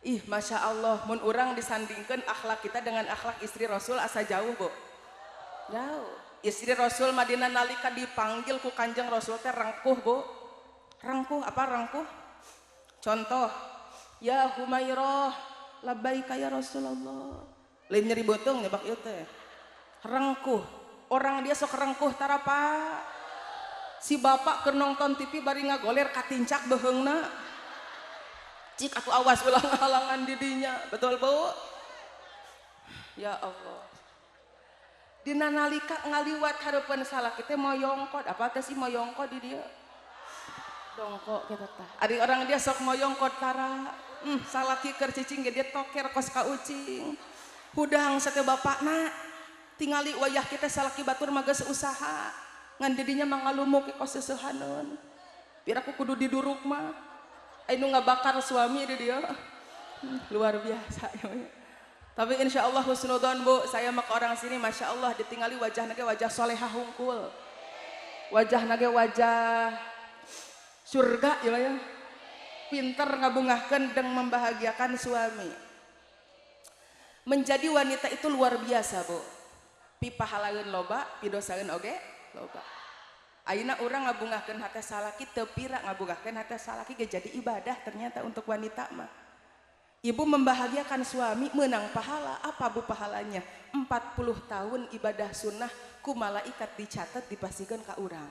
Ih, Masya Allah, mun urang disandingkan akhlak kita dengan akhlak istri Rasul asa jauh, Bu. Jauh. Istri Rasul Madinah nalika dipanggil ku Kanjeng Rasul teh rengkuh, Bu. Rengkuh, apa rengkuh? Contoh, ya Humairah, labbaika ya Rasulullah. Lain nyeri beuteung nyebak ieu teh. Rengkuh. Orang dia sok rengkuh tarapa. Si bapak keur nonton TV bari ngagoler katincak beheungna. Cik atuh awas ulah ngahalangan di dinya. Betul, Bu? Ya Allah. Dina nalika ngaliwat hareupeun salaki teh moyongkot. Apa teh sih moyongkot di dieu? Dongkok kita tah. Ari orang dia sok moyongkot tara. Salaki keur cicing ge dia toker kos ka ucing. Hudang sate bapakna tingali wayah kita salaki batur mah geus usaha. Ngan didinya mangalumuk kos seusehaneun. Piraku kudu diduruk mah. Anu ngabakar suami di dia. Luar biasa ya. Tapi insya Allah husnudon Bu, saya mah ke orang sini Masya Allah ditingali wajah nage wajah solehah hungkul. Wajah nage wajah surga ya ya. Pinter ngabungahkeun dan membahagiakan suami. Menjadi wanita itu luar biasa, Bu. Pipahalaeun loba, pidosaeun oge loba. Ayeuna urang ngabungahkeun hate salaki teu pira ngabungahkeun hate salaki ge jadi ibadah ternyata untuk wanita mah. Ibu membahagiakan suami menang pahala. Apa Bu pahalanya? 40 tahun ibadah sunnah ku malaikat dicatat dipasihkeun ka urang.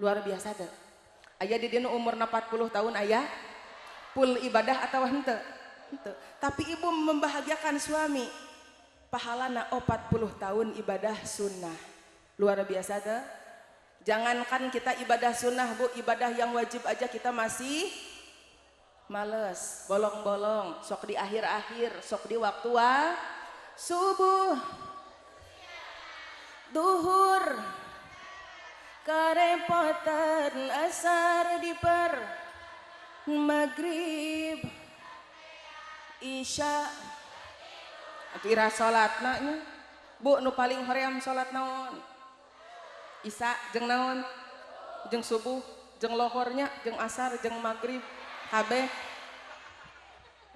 Luar biasa teh. Aya di dieu umurna 40 tahun aya full ibadah atau henteu? Henteu. Tapi ibu membahagiakan suami, pahalana 40 tahun ibadah sunnah. Luar biasa teh. Jangankan kita ibadah sunnah Bu, ibadah yang wajib aja kita masih males, bolong-bolong, sok di akhir-akhir, sok di waktu subuh, duhur, kerepotan asar diper maghrib, isya. Atuh ira salatna nya. Bu nu paling hoream salat naon? Isya jeung naon? Jeung subuh, jeung lohornya, jeung asar, jeung maghrib. Kabeh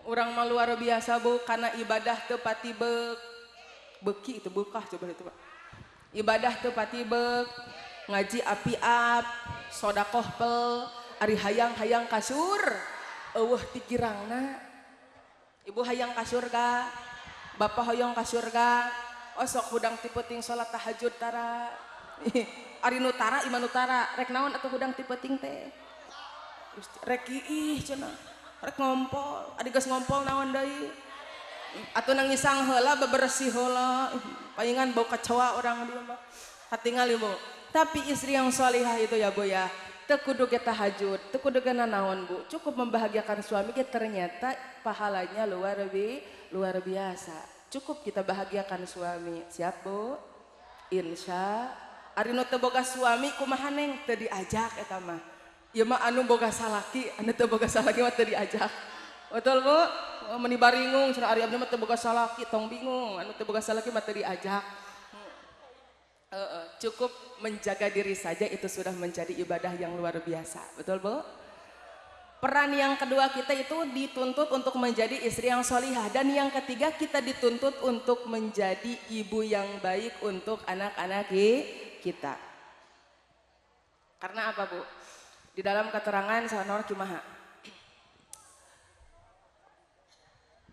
urang mah luar biasa Bu, karena ibadah teu pati beuk. Beuki itu beukah coba itu Pak. Ibadah teu pati beuk, ngaji api-ap, sodakoh pel, ari hayang-hayang kasur, eueuh tikirangna. Ibu hayang ka surga, bapak hoyong ka surga, osok hudang ti peuting salat tahajud tara. Ari nu tara iman nu tara, rek naon atuh hudang ti peuting teh? Rek iih cenah, rek ngompol, ari geus ngompol naon deui? Atuh nangisang heula bebersih heula, palingan bau kecoa orang dia mah. Katingali Bu. Tapi istri yang solihah itu ya Bu ya, teu kudu ge tahajud, teu kudu ge nanaon Bu, cukup membahagiakan suami ge ternyata pahalanya luar biasa. Cukup kita bahagiakan suami. Siap Bu? Insya. Ari nu teu boga suami kumaha neng teu diajak eta mah. Ieu mah anu boga salaki, anu teu boga salaki mah teu diajak. Betul Bu? Meni baringung cenah ari abdi mah teu boga salaki, tong bingung, anu teu boga salaki mah teu diajak. Cukup menjaga diri saja itu sudah menjadi ibadah yang luar biasa. Betul Bu? Peran yang kedua kita itu dituntut untuk menjadi istri yang solihah. Dan yang ketiga kita dituntut untuk menjadi ibu yang baik untuk anak-anak kita. Karena apa Bu? Di dalam keterangan Sanor Kimaha,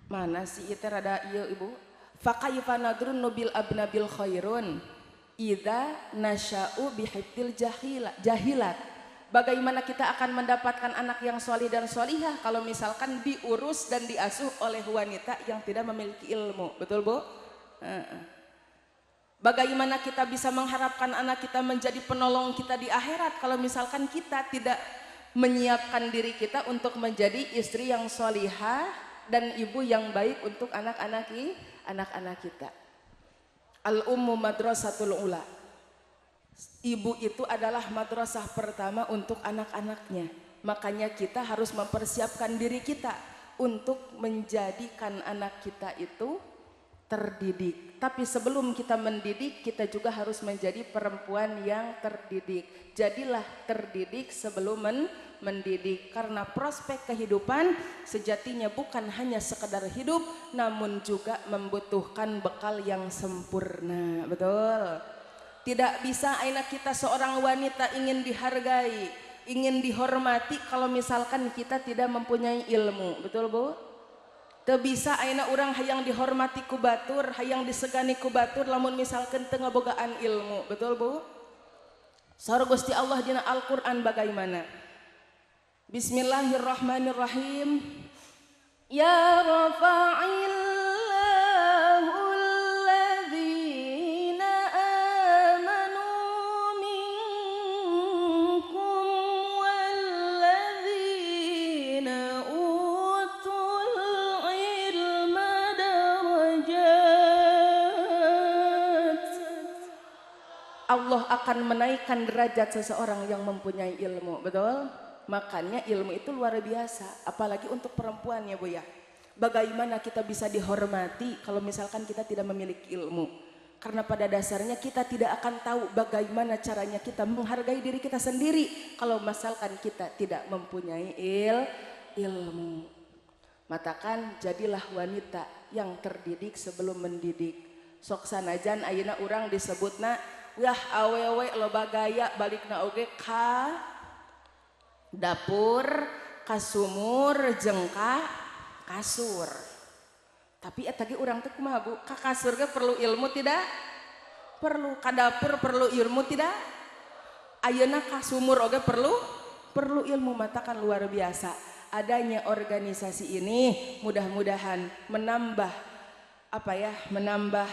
Mana sih itu rada ieu ibu? Fa kaifa nadrunnu bil abnabil khairun idza nasya'u bihibdil jahilat. Bagaimana kita akan mendapatkan anak yang solih dan solihah kalau misalkan diurus dan diasuh oleh wanita yang tidak memiliki ilmu, betul bu? Bagaimana kita bisa mengharapkan anak kita menjadi penolong kita di akhirat kalau misalkan kita tidak menyiapkan diri kita untuk menjadi istri yang solihah dan ibu yang baik untuk anak-anak kita. Al-ummu madrasatul ula. Ibu itu adalah madrasah pertama untuk anak-anaknya. Makanya kita harus mempersiapkan diri kita untuk menjadikan anak kita itu terdidik. Tapi sebelum kita mendidik, kita juga harus menjadi perempuan yang terdidik. Jadilah terdidik sebelum mendidik. Karena prospek kehidupan sejatinya bukan hanya sekedar hidup, namun juga membutuhkan bekal yang sempurna. Betul? Tidak bisa anak kita seorang wanita ingin dihargai, ingin dihormati kalau misalkan kita tidak mempunyai ilmu. Betul bu? Teu bisa ayeuna urang hayang dihormati ku batur, hayang disegani ku batur lamun misalkan teu ngabogaan ilmu. Betul bu? Saur Gusti Allah dina Al-Qur'an bagaimana? Bismillahirrahmanirrahim. Ya rafa'illahu alladzina amanu minkum walladzina utul ilma darajat. Allah akan menaikkan derajat seseorang yang mempunyai ilmu, betul? Makanya ilmu itu luar biasa, apalagi untuk perempuan ya Bu ya. Bagaimana kita bisa dihormati kalau misalkan kita tidak memiliki ilmu? Karena pada dasarnya kita tidak akan tahu bagaimana caranya kita menghargai diri kita sendiri kalau misalkan kita tidak mempunyai ilmu. Matakan jadilah wanita yang terdidik sebelum mendidik. Sok sanajan ayeuna urang disebutna wah awewe loba gaya balikna oge ka dapur, kasumur, jengka, kasur. Tapi eta ge urang teh kumaha Bu? Ka kasur ge perlu ilmu tidak? Perlu. Ka dapur perlu ilmu tidak? Ayeuna ka sumur oge perlu ilmu. Matakan luar biasa. Adanya organisasi ini mudah-mudahan menambah apa ya? Menambah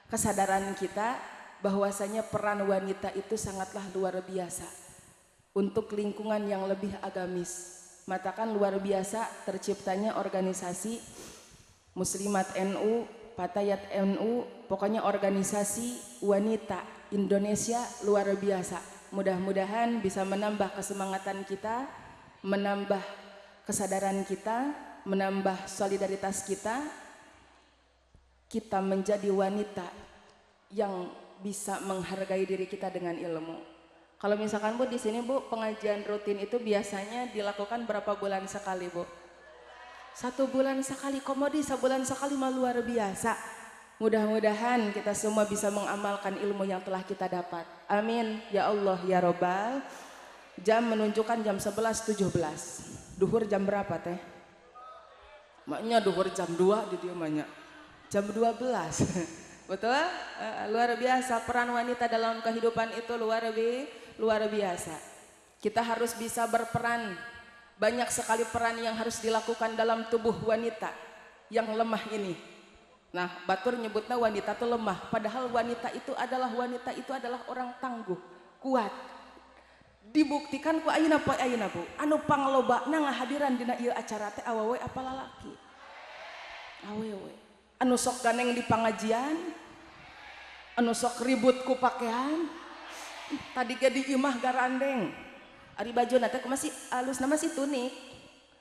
kesadaran kita bahwasanya peran wanita itu sangatlah luar biasa untuk lingkungan yang lebih agamis. Matakan luar biasa terciptanya organisasi Muslimat NU, Fatayat NU, pokoknya organisasi wanita Indonesia luar biasa. Mudah-mudahan bisa menambah kesemangatan kita, menambah kesadaran kita, menambah solidaritas kita. Kita menjadi wanita yang bisa menghargai diri kita dengan ilmu. Kalau misalkan Bu di sini Bu, pengajian rutin itu biasanya dilakukan berapa bulan sekali Bu? 1 bulan sekali, komodi sebulan sekali mah luar biasa. Mudah-mudahan kita semua bisa mengamalkan ilmu yang telah kita dapat. Amin ya Allah ya Robbal. Jam menunjukkan jam 11.17. Duhur jam berapa teh? Maknya duhur jam 2 di dia banyak. Jam 12. Betul? Luar biasa peran wanita dalam kehidupan itu luar biasa. Kita harus bisa berperan. Banyak sekali peran yang harus dilakukan dalam tubuh wanita yang lemah ini. Nah, batur nyebutnya wanita itu lemah, padahal wanita itu adalah orang tangguh, kuat. Dibuktikan ku ayeuna poe ayeuna Bu, anu panglobana ngahadiran dina ieu acara teh awewe apa lalaki? Awewe. Anu sok ganeng di pangajian, anu sok ribut ku pakaian, tadi ge di imah garandeng. Ari baju teh masih alus nama sih tunik.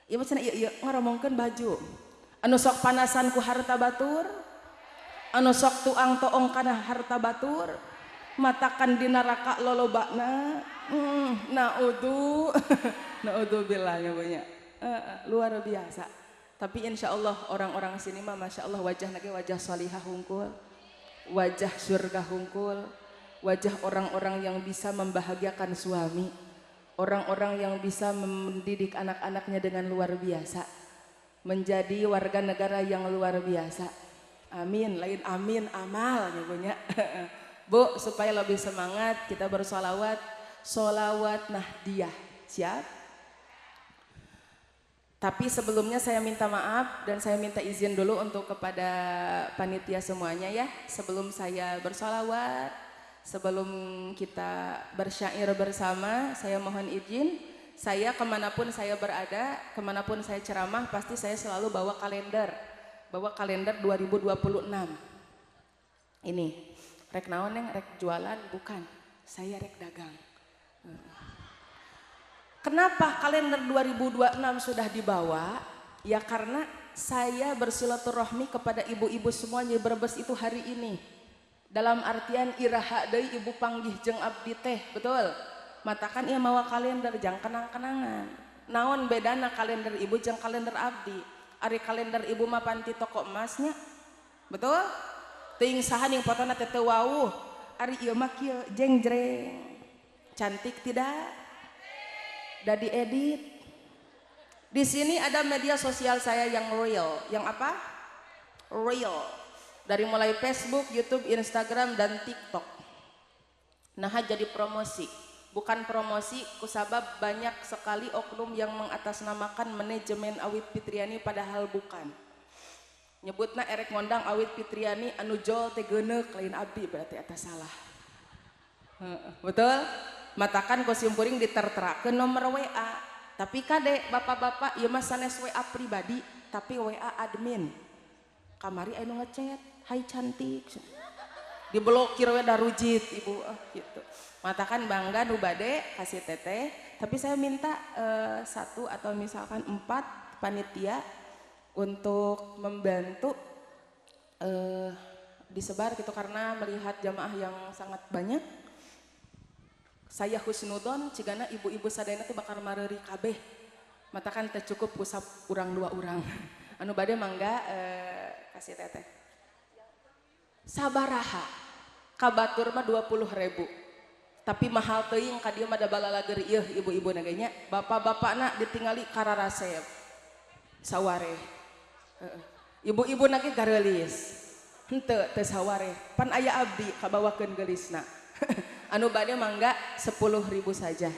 Ieu mah cenah ieu ngaromongkeun baju. Anu sok panasan ku harta batur, anu sok tuang toong kana harta batur, matakan di neraka lolobana. Naudzu naudzubillah ya banyak. Luar biasa. Tapi insya Allah orang-orang sini mah masya Allah wajah nage wajah solihah hungkul, wajah surga hungkul, wajah orang-orang yang bisa membahagiakan suami, orang-orang yang bisa mendidik anak-anaknya dengan luar biasa. Menjadi warga negara yang luar biasa. Amin, lain amin amal ibunya. Bu, supaya lebih semangat kita bersolawat, solawat Nahdiyah. Siap? Tapi sebelumnya saya minta maaf dan saya minta izin dulu untuk kepada panitia semuanya ya. Sebelum saya bersolawat, sebelum kita bersyair bersama, saya mohon izin. Saya kemanapun saya berada, kemanapun saya ceramah, pasti saya selalu bawa kalender. Bawa kalender 2026. Ini, rek naon neng, rek jualan, bukan. Saya rek dagang. Kenapa kalender 2026 sudah dibawa? Ya karena saya bersilaturahmi kepada ibu-ibu semuanya Brebes itu hari ini. Dalam artian iraha deui ibu panggih jeung abdi teh, betul? Matakan ieu mawa kalender jang kenang-kenangan. Naon bedana kalender ibu jeung kalender abdi? Ari kalender ibu mah panti toko emasnya. Betul? Teuing saha ning potona teh teu wauh. Ari ieu mah kieu jengjreng. Cantik tidak? Da diedit. Di sini ada media sosial saya yang real. Yang apa? Real. Dari mulai Facebook, YouTube, Instagram, dan TikTok. Nah, jadi promosi. Bukan promosi, kusabab banyak sekali oknum yang mengatasnamakan manajemen Awit Fitriani padahal bukan. Nyebutna erek ngondang Awit Fitriani anu jol teh geuneuk lain abdi berarti atas salah. Betul? Matakan ku simpuring diterterakeun nomor WA. Tapi kade bapak-bapak ieu mah sanes WA pribadi tapi WA admin. Kamari anu ngechat, "Hai cantik." Diblokir we darujit ibu gitu. Matakan bangga nu bade kasih teteh, tapi saya minta 1 atau misalkan 4 panitia untuk membantu disebar gitu karena melihat jamaah yang sangat banyak. Saya husnudon cigana ibu-ibu sadayana teh bakal mareuri kabeh. Matakan teh cukup usap urang 2 urang. Anu bade mangga kasih teteh. Sabaraha kabatur mah 20.000. Tapi mahal teuing ka dieu mah da balalager ieu ibu-ibu na ge nya. Bapak-bapakna ditingali kararasep. Sawareh. Ibu-ibu na ge gareulis. Henteu teu sawareh. Pan aya abdi kabawakeun geulisna. Anu bade mangga 10.000 saja.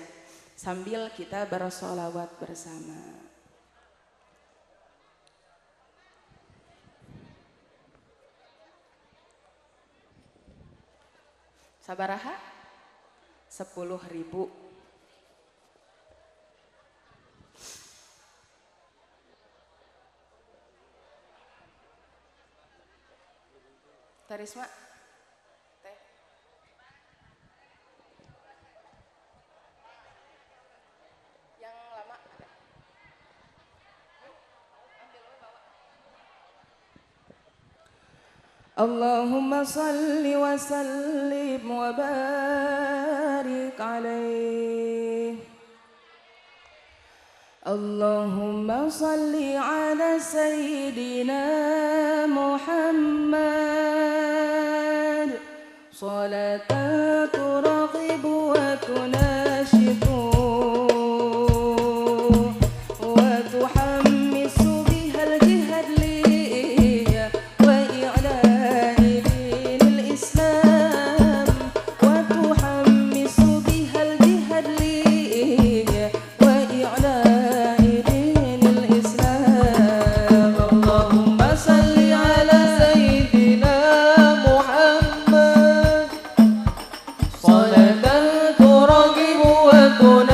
Sambil kita bersolawat bersama. Sabaraha? 10.000. Tarisma. Teh. Yang lama ada. Ambil bawa. Allahumma salli wa sallim wa barik alaih. Allahumma salli ala sayyidina Muhammad. Salatan turaghibu wa tunashitu wa tuhammisu bihal jihad liya wa i'la'i dinil Islam wa tuhammisu bihal jihad liya wa i'la'i dinil Islam. Allahumma salli ala sayyidina Muhammad. Salatan turaghibu wa tunashitu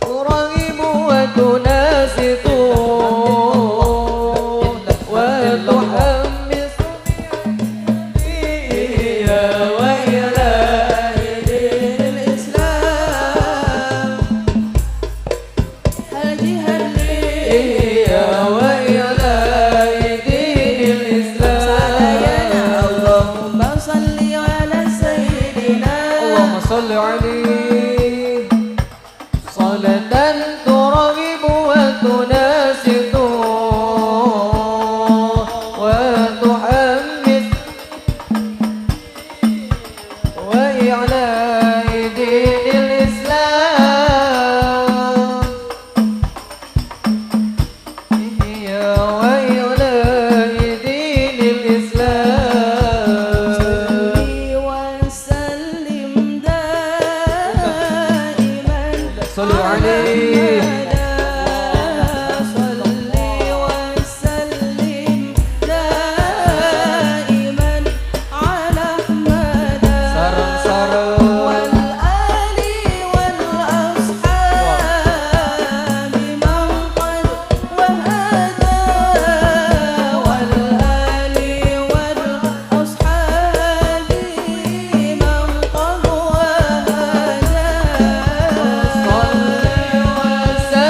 ترغب وتناسق وتحمس وإلى دين الإسلام الجهاد وإلى دين الإسلام. اللهم صل على سيدنا اللهم صل عليه صلاة ترغب وتناسق وتحمس وإعلاء دين الإسلام وإعلاء دين الإسلام. وسلم دائما صلوا عليه. صل وسلم دائما على أحمد Sareng-sareng والآل والأصحاب من قد وهدى والآل والأصحاب من قد وهدى. صل وسلم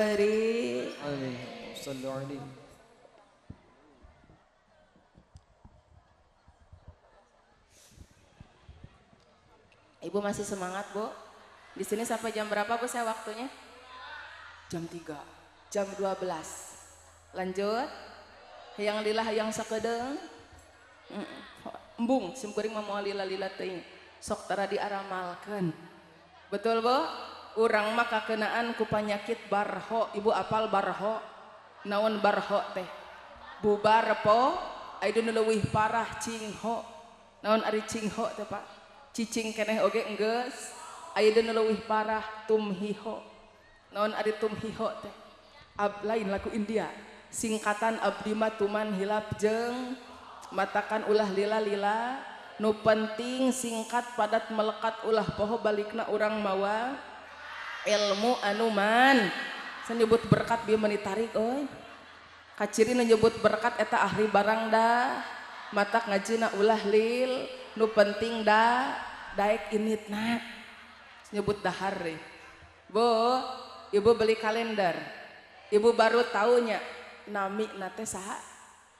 barik. Alaihi sallu alaihi. Ibu masih semangat, Bu? Di sini sampai jam berapa, Bu, saya waktunya? Jam 3, jam 12. Lanjut. Hayang lila hayang sakedeung. Embung sim kuring mah moal lila-lila teuing. Sok tara diaramalkeun. Betul, Bu? Urang mah kakenaan ku panyakit barho. Ibu apal barho? Naon barho teh? Bubar po, aya nu leuwih parah cingho. Naon ari cingho teh, Pak? Cicing keneh oge enggeus. Aya nu leuwih parah tumhiho. Naon ari tumhiho teh? Ab lain lagu India. Singkatan abdi mah tuman hilap jeung matakan ulah lila-lila. Nu penting singkat padat melekat ulah poho balikna urang mawa ilmu anu man. Nyebut berkat bieu meni tarik euy. Kaciri nu nyebut berkat eta ahli barang dah. Matak ngajina ulah lil, nu penting dah daek initna. Nyebut dahar deh. Bu, ibu beli kalender. Ibu baru taunya nami nate saha?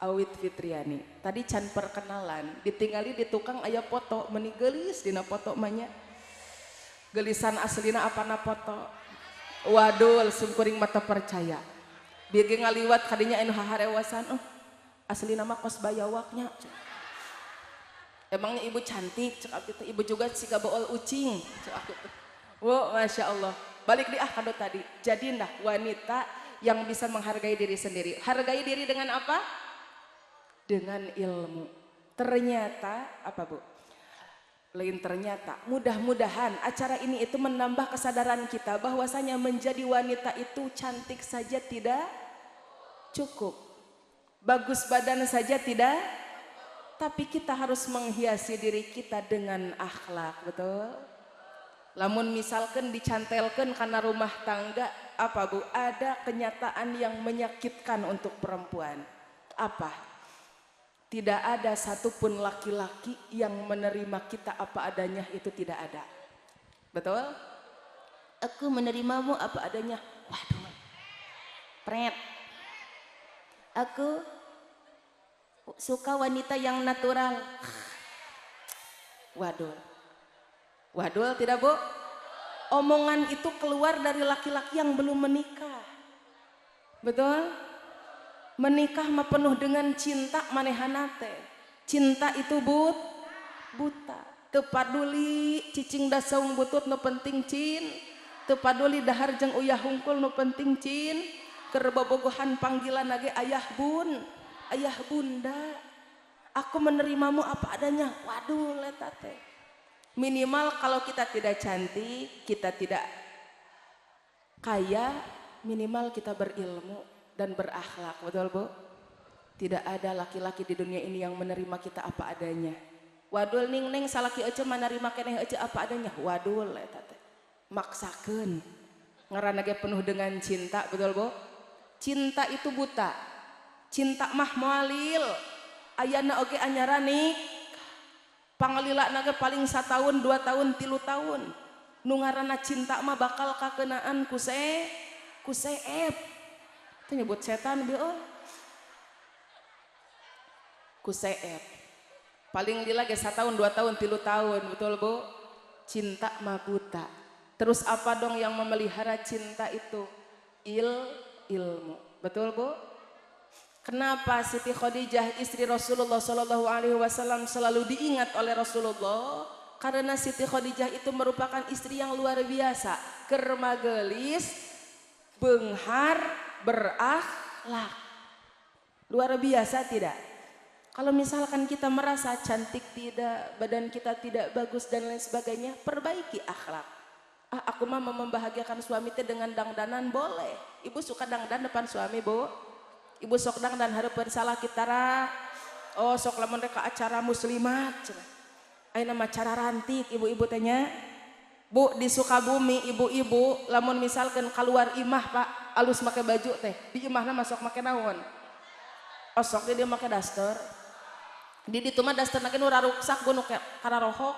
Awit Fitriani. Tadi can perkenalan, ditinggali di tukang aya foto, meni geulis dina foto mah nya. Gelisan aslina apana foto. Waduh, sungkuring mata percaya. Bieu ge ngaliwat kadinya anu haharewasan, oh aslina mah kos bayawaknya. Emangnya ibu cantik, cek abdi teh, ibu juga siga bool ucing, cek aku teh. Wow, masya Allah. Balik di kado tadi. Jadilah wanita yang bisa menghargai diri sendiri. Hargai diri dengan apa? Dengan ilmu. Ternyata apa, Bu? Lain ternyata, mudah-mudahan acara ini itu menambah kesadaran kita bahwasanya menjadi wanita itu cantik saja tidak cukup, bagus badan saja tidak, tapi kita harus menghiasi diri kita dengan akhlak, betul? Lamun misalkan dicantelkan karena rumah tangga, apa Bu? Ada kenyataan yang menyakitkan untuk perempuan. Apa? Tidak ada satupun laki-laki yang menerima kita apa adanya, itu tidak ada. Betul? Aku menerimamu apa adanya. Waduh. Pret. Aku suka wanita yang natural. Waduh. Waduh tidak, Bu? Omongan itu keluar dari laki-laki yang belum menikah. Betul? Menikah mah penuh dengan cinta manehana teh. Cinta itu buta. Teu paduli cicing dasaung butut nu penting cin. Teu paduli dahar jeung uyah hungkul nu penting cin. Keur bobogohan panggilan lagi ayah bun, ayah bunda. Aku menerimamu apa adanya. Waduh eta teh. Minimal kalau kita tidak cantik, kita tidak kaya, minimal kita berilmu dan berakhlak, betul Bu? Tidak ada laki-laki di dunia ini yang menerima kita apa adanya. Wadul ning neng salaki ece menerima keneh ece apa adanya. Wadul eta teh. Maksakeun. Ngaranna ge penuh dengan cinta, betul Bu? Cinta itu buta. Cinta mah moalil. Ayana oge anyarani. Pangalilana ge paling 1 tahun, 2 tahun, 3 tahun. Nu ngaranna cinta mah bakal kakenaan ku seep. Itu nyebut setan bieu euy. Ku seep. Paling lila ge 1 tahun, 2 tahun, 3 tahun, betul Bu? Cinta mah buta. Terus apa dong yang memelihara cinta itu? Ilmu. Betul Bu? Kenapa Siti Khadijah istri Rasulullah Shallallahu Alaihi Wasallam selalu diingat oleh Rasulullah? Karena Siti Khadijah itu merupakan istri yang luar biasa, kermagelis, benghar, berakhlak. Luar biasa tidak? Kalau misalkan kita merasa cantik tidak, badan kita tidak bagus dan lain sebagainya, perbaiki akhlak. Ah, aku mah membahagiakan suami teh dengan dangdanan boleh. Ibu suka dangdan depan suami, Bu? Ibu sok dangdan hareupeun salah kitara. Oh, sok lamun rek acara muslimat cenah. Ayeuna mah cara rantik ibu-ibu teh nya. Bu, di Sukabumi ibu-ibu lamun misalkan keluar imah, Pak, alus make baju teh. Di imahna masuk make naon? Oh, sok dia make daster. Di ditu mah dasterna ge nu raruksak nu kararohok.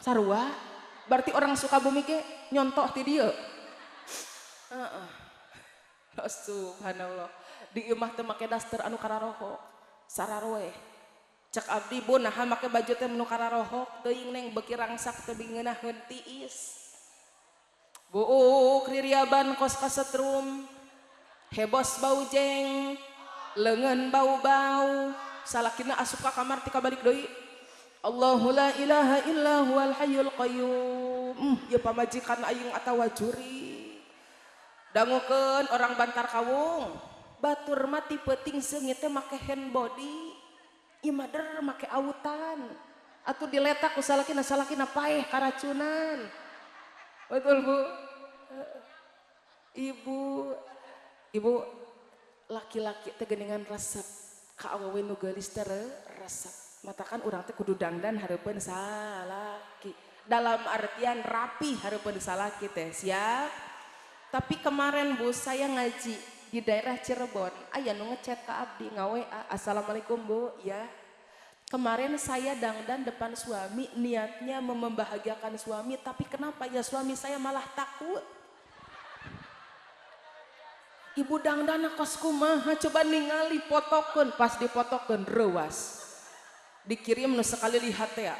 Sarua. Berarti orang Sukabumi ge nyontoh ti dieu. Heeh. Subhanallah. Di imah teh make daster anu kararohok, sararoeh. Cek abdi bu naha make baju teh nu kararohok, teuing neng beuki rangsak teh ngeunaheun tiis. Buuk ririaban kos kasetrum, hebos bau jeng, leungeun bau-bau, salakina asup ka kamar tika balik deui. Allahu la ilaha illa huwal hayyul qayyum. Ya pamajikan aing atawa juri. Dangukeun orang Bantar Kawung, batur mati peuting seungit teh make hand body. Ieu mah der make autan. Atuh diletak ku salakina, salakina paeh karacunan. Betul Bu? Ibu, ibu laki-laki teh geuningan resep ka awewe nu geulis teh resep. Matakan urang teh kudu dangdan hareupeun salaki. Dalam artian rapi hareupeun salaki teh, siap? Tapi kemarin Bu saya ngaji di daerah Cirebon, aya nu ngechat ka abdi nga-WA, "Assalamualaikum Bu." Ya. Kemarin saya dangdan depan suami, niatnya membahagiakan suami, tapi kenapa ya suami saya malah takut? Ibu dangdan kos kumaha, coba ningali potokeun, pas dipotokeun reuas. Dikirim nu sekali lihat ya.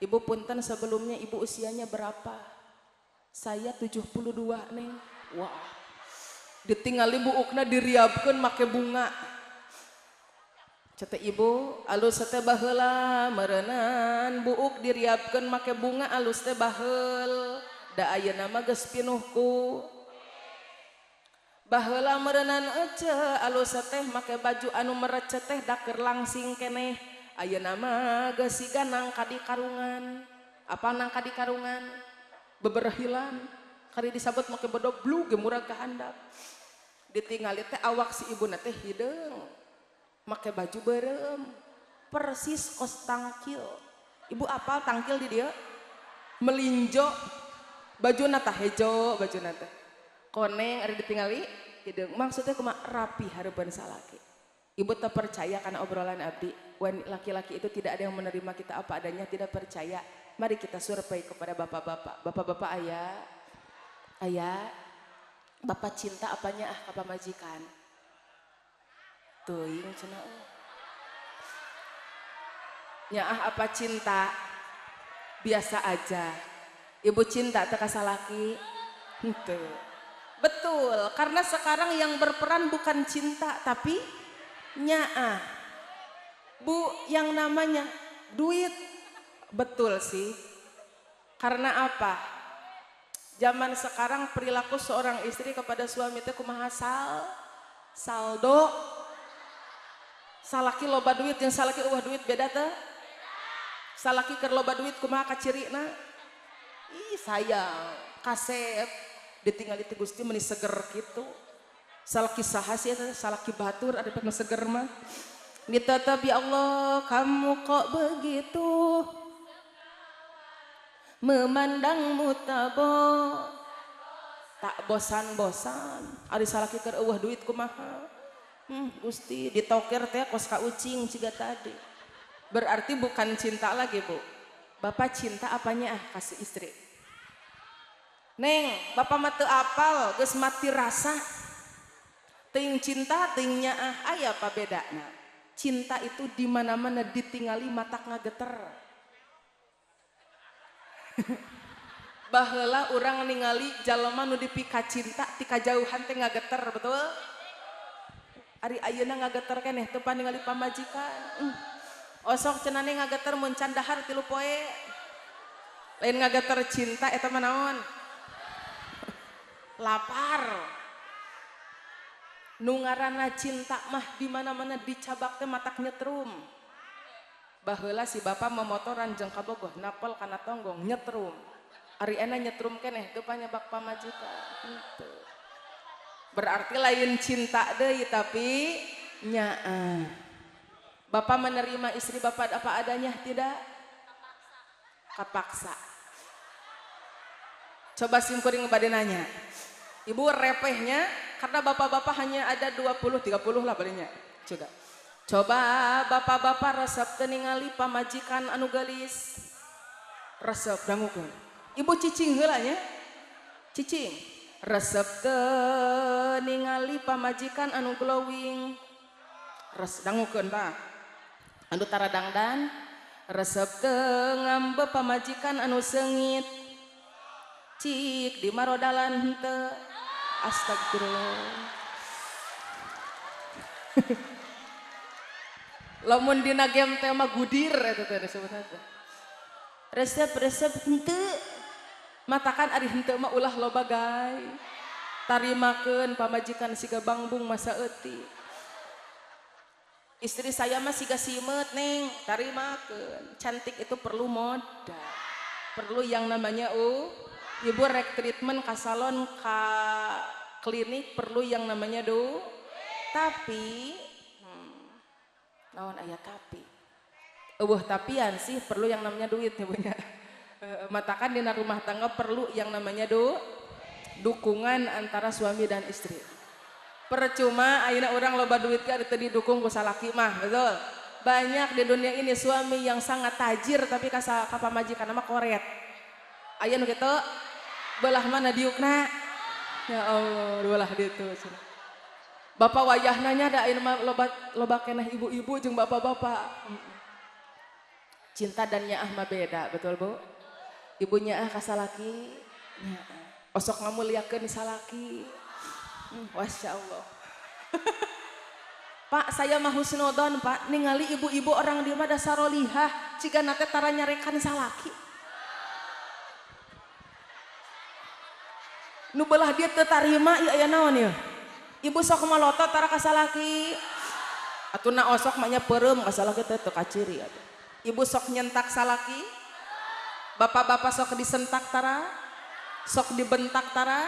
Ibu punten sebelumnya ibu usianya berapa? Saya 72 neng. Wah. Ditinggali buukna diriabkeun make bunga. Cete ibu alus teh baheula meureunan buuk diriabkeun make bunga alus teh baheul. Da ayeuna mah geus pinuh ku. Baheula meureunan ece alus teh make baju anu merecet teh da keur langsing keneh. Ayeuna mah geus siga nangka di karungan. Apa nangka di karungan? Beberhilan. Kari disabet make bedog blu ge murag ka handap. Ditingali teh awak si ibuna teh hideung. Make baju beureum. Persis kos tangkil. Ibu apal tangkil di dieu? Melinjo. Bajuna tah hejo bajuna teh. Koneng ari ditingali hideung. Maksudnya kumaha rapi hareupeun salaki. Ibu tak percaya karena obrolan abdi, laki-laki itu tidak ada yang menerima kita apa adanya, tidak percaya. Mari kita survei kepada bapak-bapak. Bapak-bapak ayah, ayah, bapak cinta apanya ah ka pamajikan? Teuing cenah. Nyaah apa cinta? Biasa aja. Ibu cinta teh ka salaki? Henteu. Betul, karena sekarang yang berperan bukan cinta tapi nyaah. Bu, yang namanya duit. Betul sih. Karena apa? Zaman sekarang perilaku seorang istri kepada suami teh kumaha saldo. Salaki loba duit jeung salaki eueuh duit beda teh? Salaki keur loba duit kumaha kacirina? Ih sayang, kasep ditinggali teh Gusti meuni seger kitu. Salaki saha sih eta? Salaki batur ada nu seger mah. Ditetap ya Allah, kamu kok begitu memandangmu tak bosan-bosan. Ari salaki keur eueuh duit kumaha? Gusti ditokir teh kos ka ucing ciga tadi. Berarti bukan cinta lagi, Bu. Bapak cinta apanya ah kasih istri? Neng, bapak mah teu apal, geus mati rasa. Teuing cinta, teuing nyaah, aya apa bedana? Cinta itu di mana-mana ditingali matak ngageter. Baheula urang ningali jalma nu dipika cinta ti kajauhan teh ngageter, betul? Ari ayeuna ngageter keneh teu ningali pamajikan. Osok cenah ngageter mun can dahar 3 poe. Lain ngageter cinta eta mah naon? Lapar. Nu ngaranna cinta mah di mana-mana dicabak teh matak nyetrum. Baheula si bapak memotoran jeung kabogoh napel kana tonggong nyetrum. Ari ena nyetrum keneh teu panyabak pamajikan. Henteu. Berarti lain cinta deui tapi nyaah. Bapak menerima istri bapak apa adanya tidak? Kapaksa. Coba simkuring bade nanya. Ibu repehnya karena bapak-bapak hanya ada 20 30 lah palingnya. Coba. Coba bapak-bapak resep teu ningali pamajikan anu geulis. Resep dangukeun. Ibu cicing heula nya. Cicing. Resep teu ningali pamajikan anu glowing. Res dangukeun tah. Anu tara dangdan. Resep teu ngambe pamajikan anu seungit. Cik di marodalan henteu. Astagfirullah. Lamun dina game teh mah gudir eta teh disebutna teh. Resep-resep henteu. Matakan ari henteu mah ulah loba gae. Tarimakeun pamajikan siga bangbung masa euti. Istri saya mah siga simeut neng, tarimakeun. Cantik itu perlu modal. Perlu yang namanya ibu rek treatment ka salon ka klinik perlu yang namanya do. Tapi naon aya tapi. Eueuh tapian sih perlu yang namanya duit ya punya. Matakan dina rumah tangga perlu yang namanya do dukungan antara suami dan istri. Percuma ayeuna urang loba duit ge teu didukung ku salaki mah, betul. Banyak di dunia ini suami yang sangat tajir tapi ka pamajikan mah koret. Aya nu kitu belah mana diukna? Ya Allah, belah ditu. Bapak wayahna nya da ayeuna mah loba keneh ibu-ibu jeung bapak-bapak. Cinta dan nyaah mah beda, betul Bu? Ibu nyaah ka salaki, nyaah. Osok ngamuliakeun salaki. Masya Allah. Pak, saya mah husnudon Pak, ningali ibu-ibu orang di mah dasarolihah, cigana teh tara nyarekan salaki. Nu belah dia teu tarima ieu aya naon ieu? Ibu sok malotot tara ka salaki. Atuh na osok mah nya peureum ka salaki teh teu kaciri atuh. Ibu sok nyentak salaki. Bapak-bapak sok disentak tara, sok dibentak tara,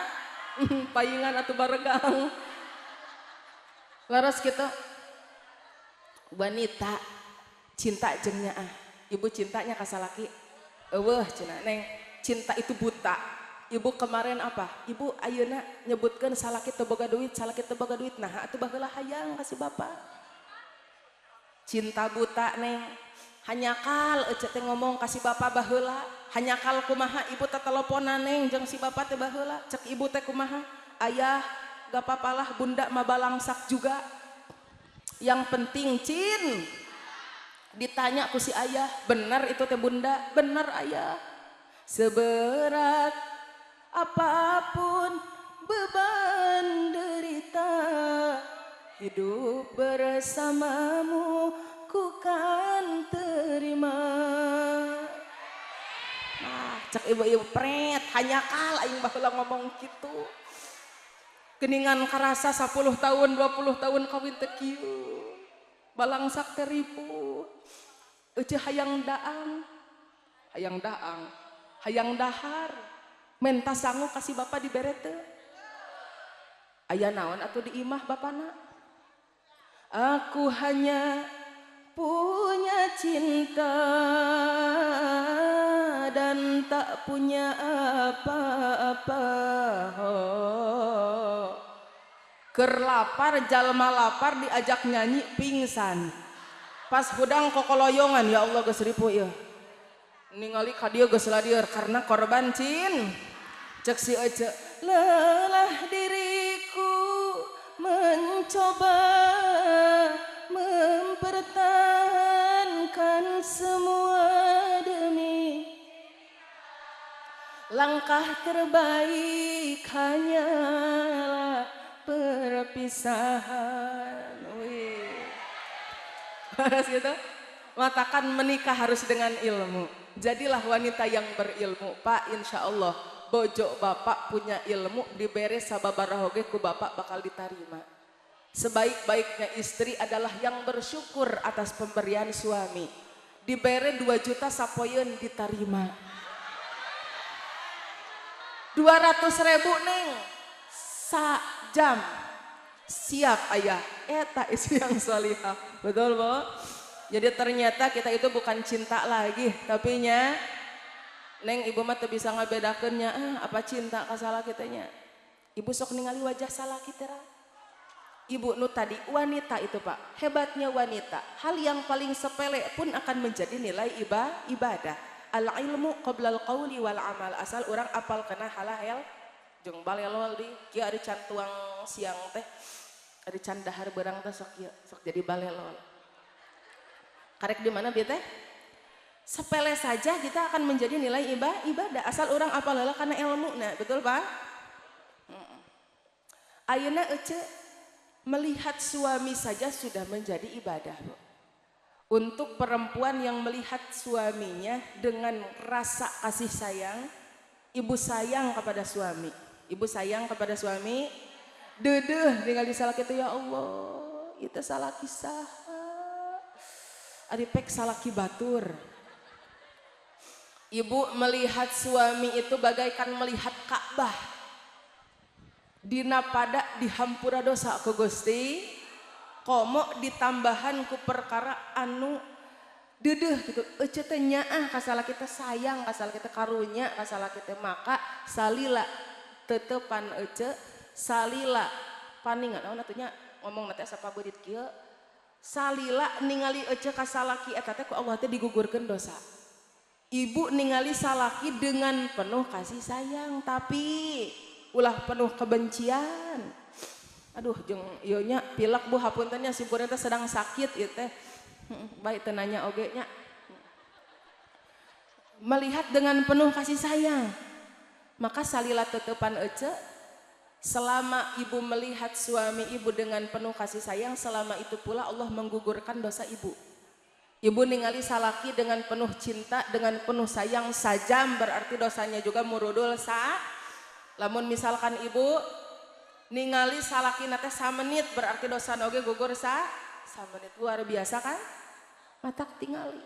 paingan atau baregang. Laras gitu. Wanita cinta jeung nyaah. Ibu cintanya ka salaki. Eueuh cenah neng, cinta itu buta. Ibu kemarin apa? Ibu ayeuna nyebutkeun salaki teu boga duit, salaki teu boga duit. Nah, atuh baheula hayang ka si bapak. Cinta buta neng. Hanyakal ece teh ngomong ka si bapak baheula, hanyakal kumaha ibu teh teleponan neng jeung si bapak teh baheula, cek ibu teh kumaha? Ayah gak papalah bunda mah balangsak juga. Yang penting cin. Ditanya ku si ayah, benar itu teh bunda? Benar ayah. Seberat apapun beban derita, hidup bersamamu ku kan terima. Nah, cek ibu-ibu pret, hanyakal aing baheula ngomong kitu. Geningan karasa 10 tahun, 20 tahun kawin teh kieu. Balangsak teh ripuh. Euceu hayang daang. Hayang daang, hayang dahar. Menta sangu kasih bapak dibere teu. Aya naon atuh di imah bapana? Aku hanya punya cinta dan tak punya apa-apa. Oh. Keur lapar, jalma lapar diajak nyanyi pingsan. Pas hudang kokoloyongan, ya Allah geus ripuh ieu. Ningali ka dieu geus ladieur karena korban cin. Cek si ece, lelah diriku mencoba mempertahankan semua demi langkah terbaik hanyalah perpisahan. Wih. Gitu. Matakan menikah harus dengan ilmu. Jadilah wanita yang berilmu, Pak. Insya Allah bojo bapak punya ilmu dibere sababaraha oge ku bapak bakal ditarima. Sebaik-baiknya istri adalah yang bersyukur atas pemberian suami. Dibere 2 juta sapoyeun diterima. 200.000 neng sa jam siap ayah. Eta istri yang solihah, betul Bu? Jadi ternyata kita itu bukan cinta lagi, tapi nya neng ibu mah teu bisa ngabedakeunnya apa cinta ka salaki teh nya. Ibu sok ningali wajah salaki teh. Ibu nu tadi wanita itu Pak, hebatnya wanita, hal yang paling sepele pun akan menjadi nilai ibadah. Al ilmu qoblal qawli wal amal, asal orang apal kena halal Jeung balelol di kieu ari can tuang siang teh, ari can dahar beurang teh sok kieu, sok jadi balelol. Karek di mana bieu teh? Sepele saja kita akan menjadi nilai ibadah asal orang apal heula kana ilmuna, betul Pak? Ayeuna ece melihat suami saja sudah menjadi ibadah, Bu. Untuk perempuan yang melihat suaminya dengan rasa kasih sayang, ibu sayang kepada suami, ibu sayang kepada suami, dedeh tinggal di salaki itu ya Allah, itu salaki saha, ari pek salaki batur. Ibu melihat suami itu bagaikan melihat Ka'bah. Dina pada dihampura dosa ku Gusti, komo ditambahan ku perkara anu dedeh gitu. Ece teh nyaah ka salaki teh sayang, ka salaki teh karunya, ka salaki teh maka salila tetepan ece salila paningan naon atuh nya ngomong teh asa pabeudit kieu. Salila ningali ece ka salaki eta teh ku Allah teh digugurkeun dosa. Ibu ningali salaki dengan penuh kasih sayang tapi ulah penuh kebencian. Aduh jeung ieu nya pilek Bu hapunten nya simkuring teh sedang sakit ieu teh. Baik teu nanya oge nya. Melihat dengan penuh kasih sayang. Maka salila tetepan ece selama ibu melihat suami ibu dengan penuh kasih sayang, selama itu pula Allah menggugurkan dosa ibu. Ibu ningali salaki dengan penuh cinta, dengan penuh sayang sajam berarti dosanya juga murudul sa. Lamun misalkan ibu ningali salaki nate samenit berarti dosa oge gugur sa samenit. Luar biasa kan? Matak tingali.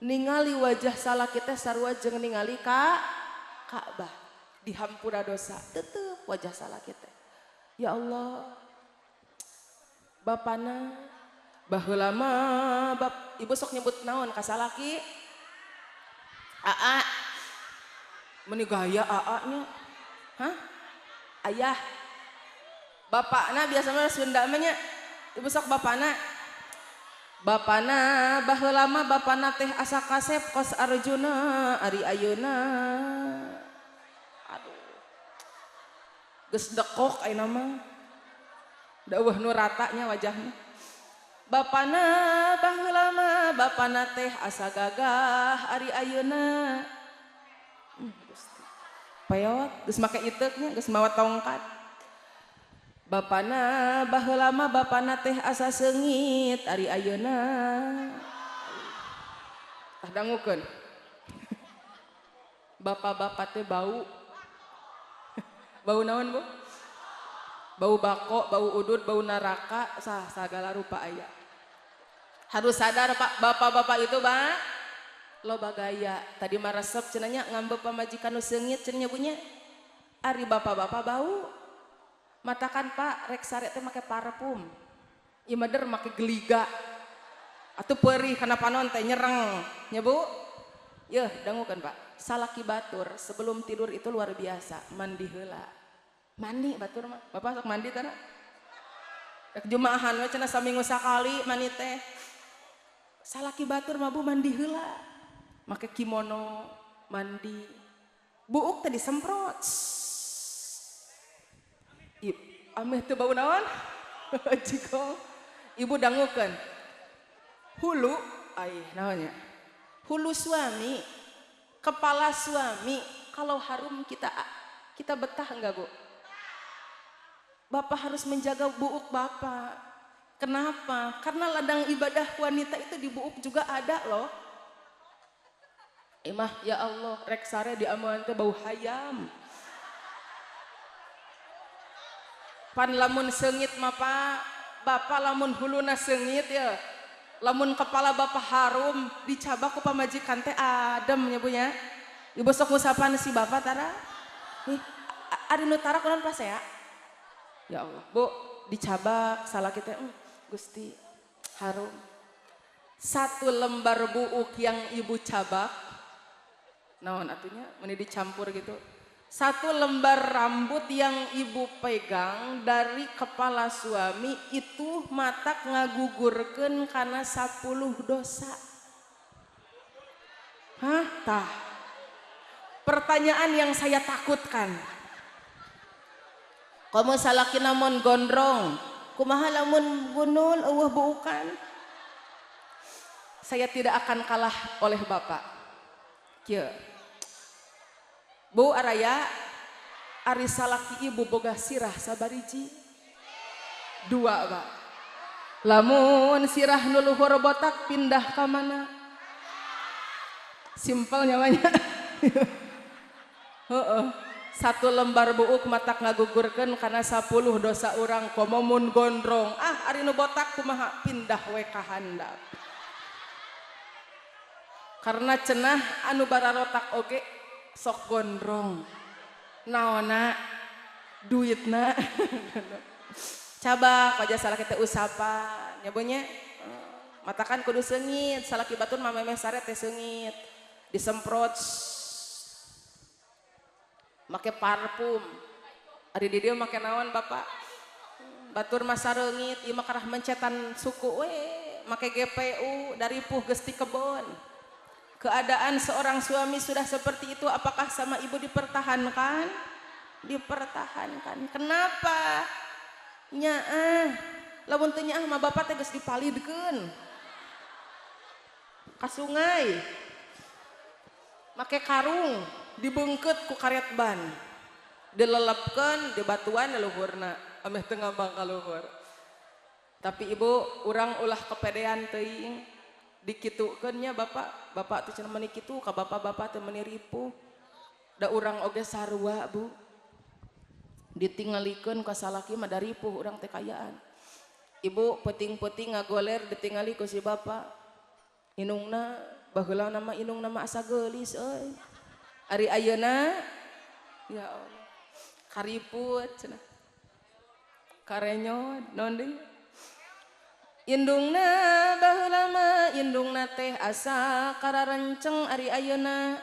Ningali wajah salaki teh sarua jeung ningali ka Ka'bah dihampura dosa tetep wajah salaki teh. Ya Allah. Bapana baheula mah bap ibu sok nyebut naon ka salaki? Aa. Meuni gaya aa nya. Hah? Ayah. Bapakna biasana Sunda mah nya. Ibu sok bapana. Bapana baheula mah bapana teh asa kasep kos Arjuna ari ayeuna. Aduh. Geus dekok ayeuna mah. Da eueuh nu rata nya wajahna. Bapana baheula mah bapana teh asa gagah ari ayeuna. Gusti. Peot geus make iteuknya geus mawa tongkat. Bapana baheula mah bapana teh asa seungit ari ayeuna. Tah dangukeun. Bapak-bapak teh bau. Bau naon, Bu? Bau bako, bau udud, bau neraka, sah sagala rupa aya. Harus sadar Pak, bapak-bapak itu Pak, loba gaya. Tadi mah resep cenah nya ngambeu pamajikan nu seungit cenah nya. Ari bapak-bapak bau. Matakan Pak, rek sare teh make parfum. Ieu mah der make geliga. Atuh perih kana panon teh nyereng. Nya Bu? Yeuh, dangukeun Pak. Salaki batur sebelum tidur itu luar biasa, mandi heula. Mandi batur mah. Bapak sok mandi teh? Rek jumaahan we cenah saminggu sakali mandi teh. Salaki batur mah Bu mandi heula. Make kimono, mandi. Buuk teh disemprot. Ameh teu bau naon? Jigong. Ibu dangukeun. Hulu ai naonnya? Hulu suami, kepala suami kalau harum kita betah enggak, Bu? Bapak harus menjaga buuk bapak. Kenapa? Karena ladang ibadah wanita itu di buuk juga ada loh. Imah ya Allah, rek sare di amuan teh bau hayam. Pan lamun seungit mah Pak, bapak lamun huluna seungit ya. Lamun kepala bapak harum dicabak ku pamajikan teh adem nya Bu nya. Ibu sok ngusapan si bapak tara. Nih, ari nu tara kunaon pas ya? Ya Allah, Bu, dicabak salaki teh Gusti harum. Satu lembar buuk yang ibu cabak, naon atunya meni dicampur gitu. Satu lembar rambut yang ibu pegang dari kepala suami itu matak ngagugurkeun kana 10 dosa. Hah? Tah. Pertanyaan yang saya takutkan. Komo salaki namun gondrong, kumaha lamun gunul eueuh buukan. Saya tidak akan kalah oleh bapak. Kieu. Bu araya ari salaki ibu boga sirah sabariji. Dua, Pak. Lamun sirah nu luhur botak pindah ka mana? Simpel nyawanya. Heeh. Satu lembar buuk matak ngagugurkeun kana 10 dosa urang komo mun gondrong. Ah, ari nu botak kumaha pindah we ka handap. Karena cenah anu bararotak oge sok gondrong. Naona duitna. Cabak aja salah kita usapan nya bu nya. Matakan kudu seungit, salaki batur mah memeh sare teh seungit. Disemprot make parfum. Ari di dieu make naon Bapak? Batur mah sareungit, ieu mah karah mencetan suku we, make GPU dari puh geus ti kebon. Keadaan seorang suami sudah seperti itu, apakah sama ibu dipertahankan? Dipertahankan. Kenapa? Nyaah. Lamun teu nyaah mah bapak teh geus dipalidkeun. Ka sungai. Make karung dibengket ku karet ban. Dilelepkeun di batuan luhurna, ameh teu ngambang ka luhur. Tapi ibu urang ulah kepedean teuing. Dikitukeun nya bapak, bapak teh cenah meuni kitu ka bapak-bapak teh meuni ripuh. Da urang oge sarua, Bu. Ditingalikeun ka salaki mah da ripuh urang teh kayaan. Ibu peuting-peuting ngagoler ditingali ku si bapak. Inungna baheula nama inungna mah asa geulis euy. Ari ayeuna ya Allah. Kariput cenah. Karenyot naon deui? Indungna baheula mah indungna teh asa kararenceng ari ayeuna.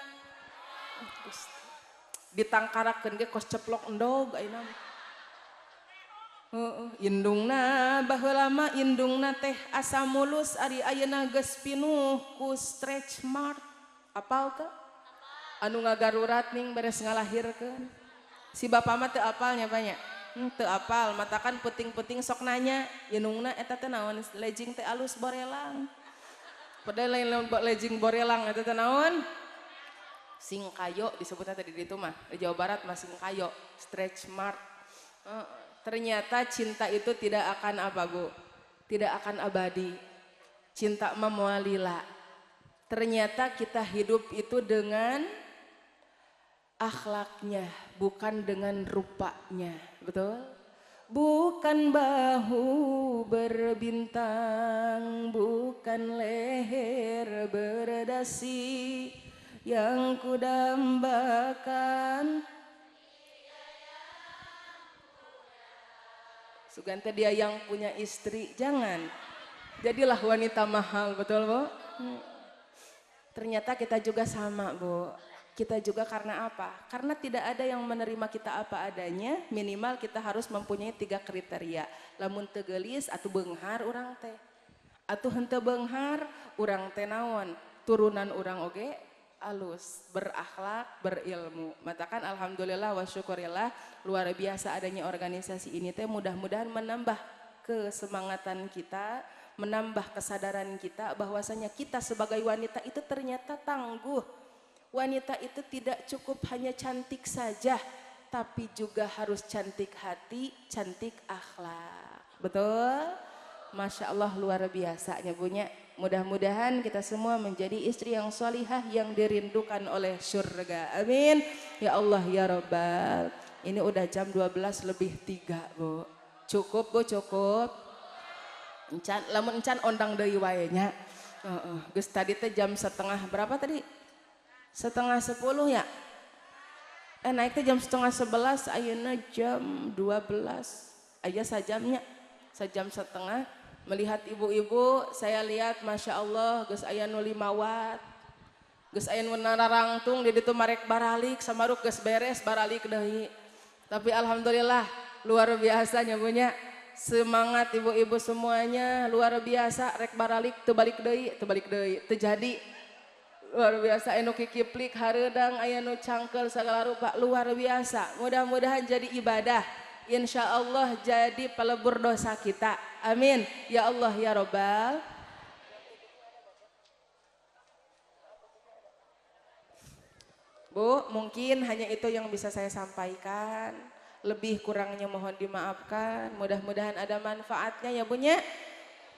Ditangkarakeun ge kos ceplok endog ayeuna. Heeh, indungna baheula mah indungna teh asa mulus ari ayeuna geus pinuh ku stretch mark. Apal teu? Anu ngagarurat ning beres ngalahirkeun. Si bapak mah teu apal nya banyak. Teu apal, matakan peuting-peuting sok nanya, indungna eta teh naon legging teh alus borelang. Padahal lain legging borelang eta teh naon? Singkayo disebutnya tadi di itu mah, di Jawa Barat mah singkayo, stretch mark. Ternyata cinta itu tidak akan apa Bu? Tidak akan abadi. Cinta mah moal lila. Ternyata kita hidup itu dengan akhlaknya, bukan dengan rupanya, betul? Bukan bahu berbintang, bukan leher berdasi, yang kudambakan. Sugante dia yang punya istri, jangan. Jadilah wanita mahal, betul Bu? Ternyata kita juga sama Bu. Kita juga karena apa? Karena tidak ada yang menerima kita apa adanya, minimal kita harus mempunyai 3 kriteria. Lamun teu geulis atuh beunghar urang teh. Atuh henteu beunghar urang teh naon? Turunan urang oge alus, berakhlak, berilmu. Matakan alhamdulillah wa syukurillah, luar biasa adanya organisasi ini teh, mudah-mudahan menambah kesemangatan kita, menambah kesadaran kita bahwasanya kita sebagai wanita itu ternyata tangguh. Wanita itu tidak cukup hanya cantik saja, tapi juga harus cantik hati, cantik akhlak. Betul? Masya Allah luar biasa punya. Mudah-mudahan kita semua menjadi istri yang solihah yang dirindukan oleh surga. Amin. Ya Allah ya Rabbal. Ini udah jam 12:03 Bu. Cukup Bu, cukup. Encan, lamun encan ondang deui wae nya. Heeh. Geus tadi teh jam setengah berapa tadi? 9:30 ya? Naik teh jam 10:30, ayeuna jam 12. Aya sajamnya, sejam setengah. Melihat ibu-ibu, saya lihat Masya Allah, geus aya nu 5 watt. Geus aya nu narangtung di ditu marek baralik, samaruk geus beres baralik deui. Tapi alhamdulillah luar biasa nya punya. Semangat ibu-ibu semuanya luar biasa, rek baralik teu balik deui, teu balik deui, teu jadi. Luar biasa anu kikiplik hareudang aya nu cangkel segala rupa, luar biasa. Mudah-mudahan jadi ibadah. Insya Allah jadi pelebur dosa kita. Amin. Ya Allah ya Robbal. Bu, mungkin hanya itu yang bisa saya sampaikan. Lebih kurangnya mohon dimaafkan. Mudah-mudahan ada manfaatnya ya Bu nya.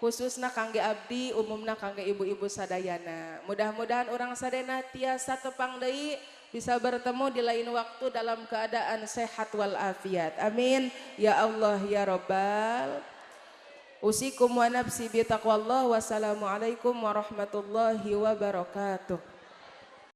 Khususna kangge abdi, umumna kangge ibu-ibu sadayana. Mudah-mudahan urang sadayana tiasa tepang deui bisa bertemu di lain waktu dalam keadaan sehat walafiat. Amin. Ya Allah ya Robbal. Usikum wa nafsi bi taqwallah. Wassalamualaikum warahmatullahi wabarakatuh.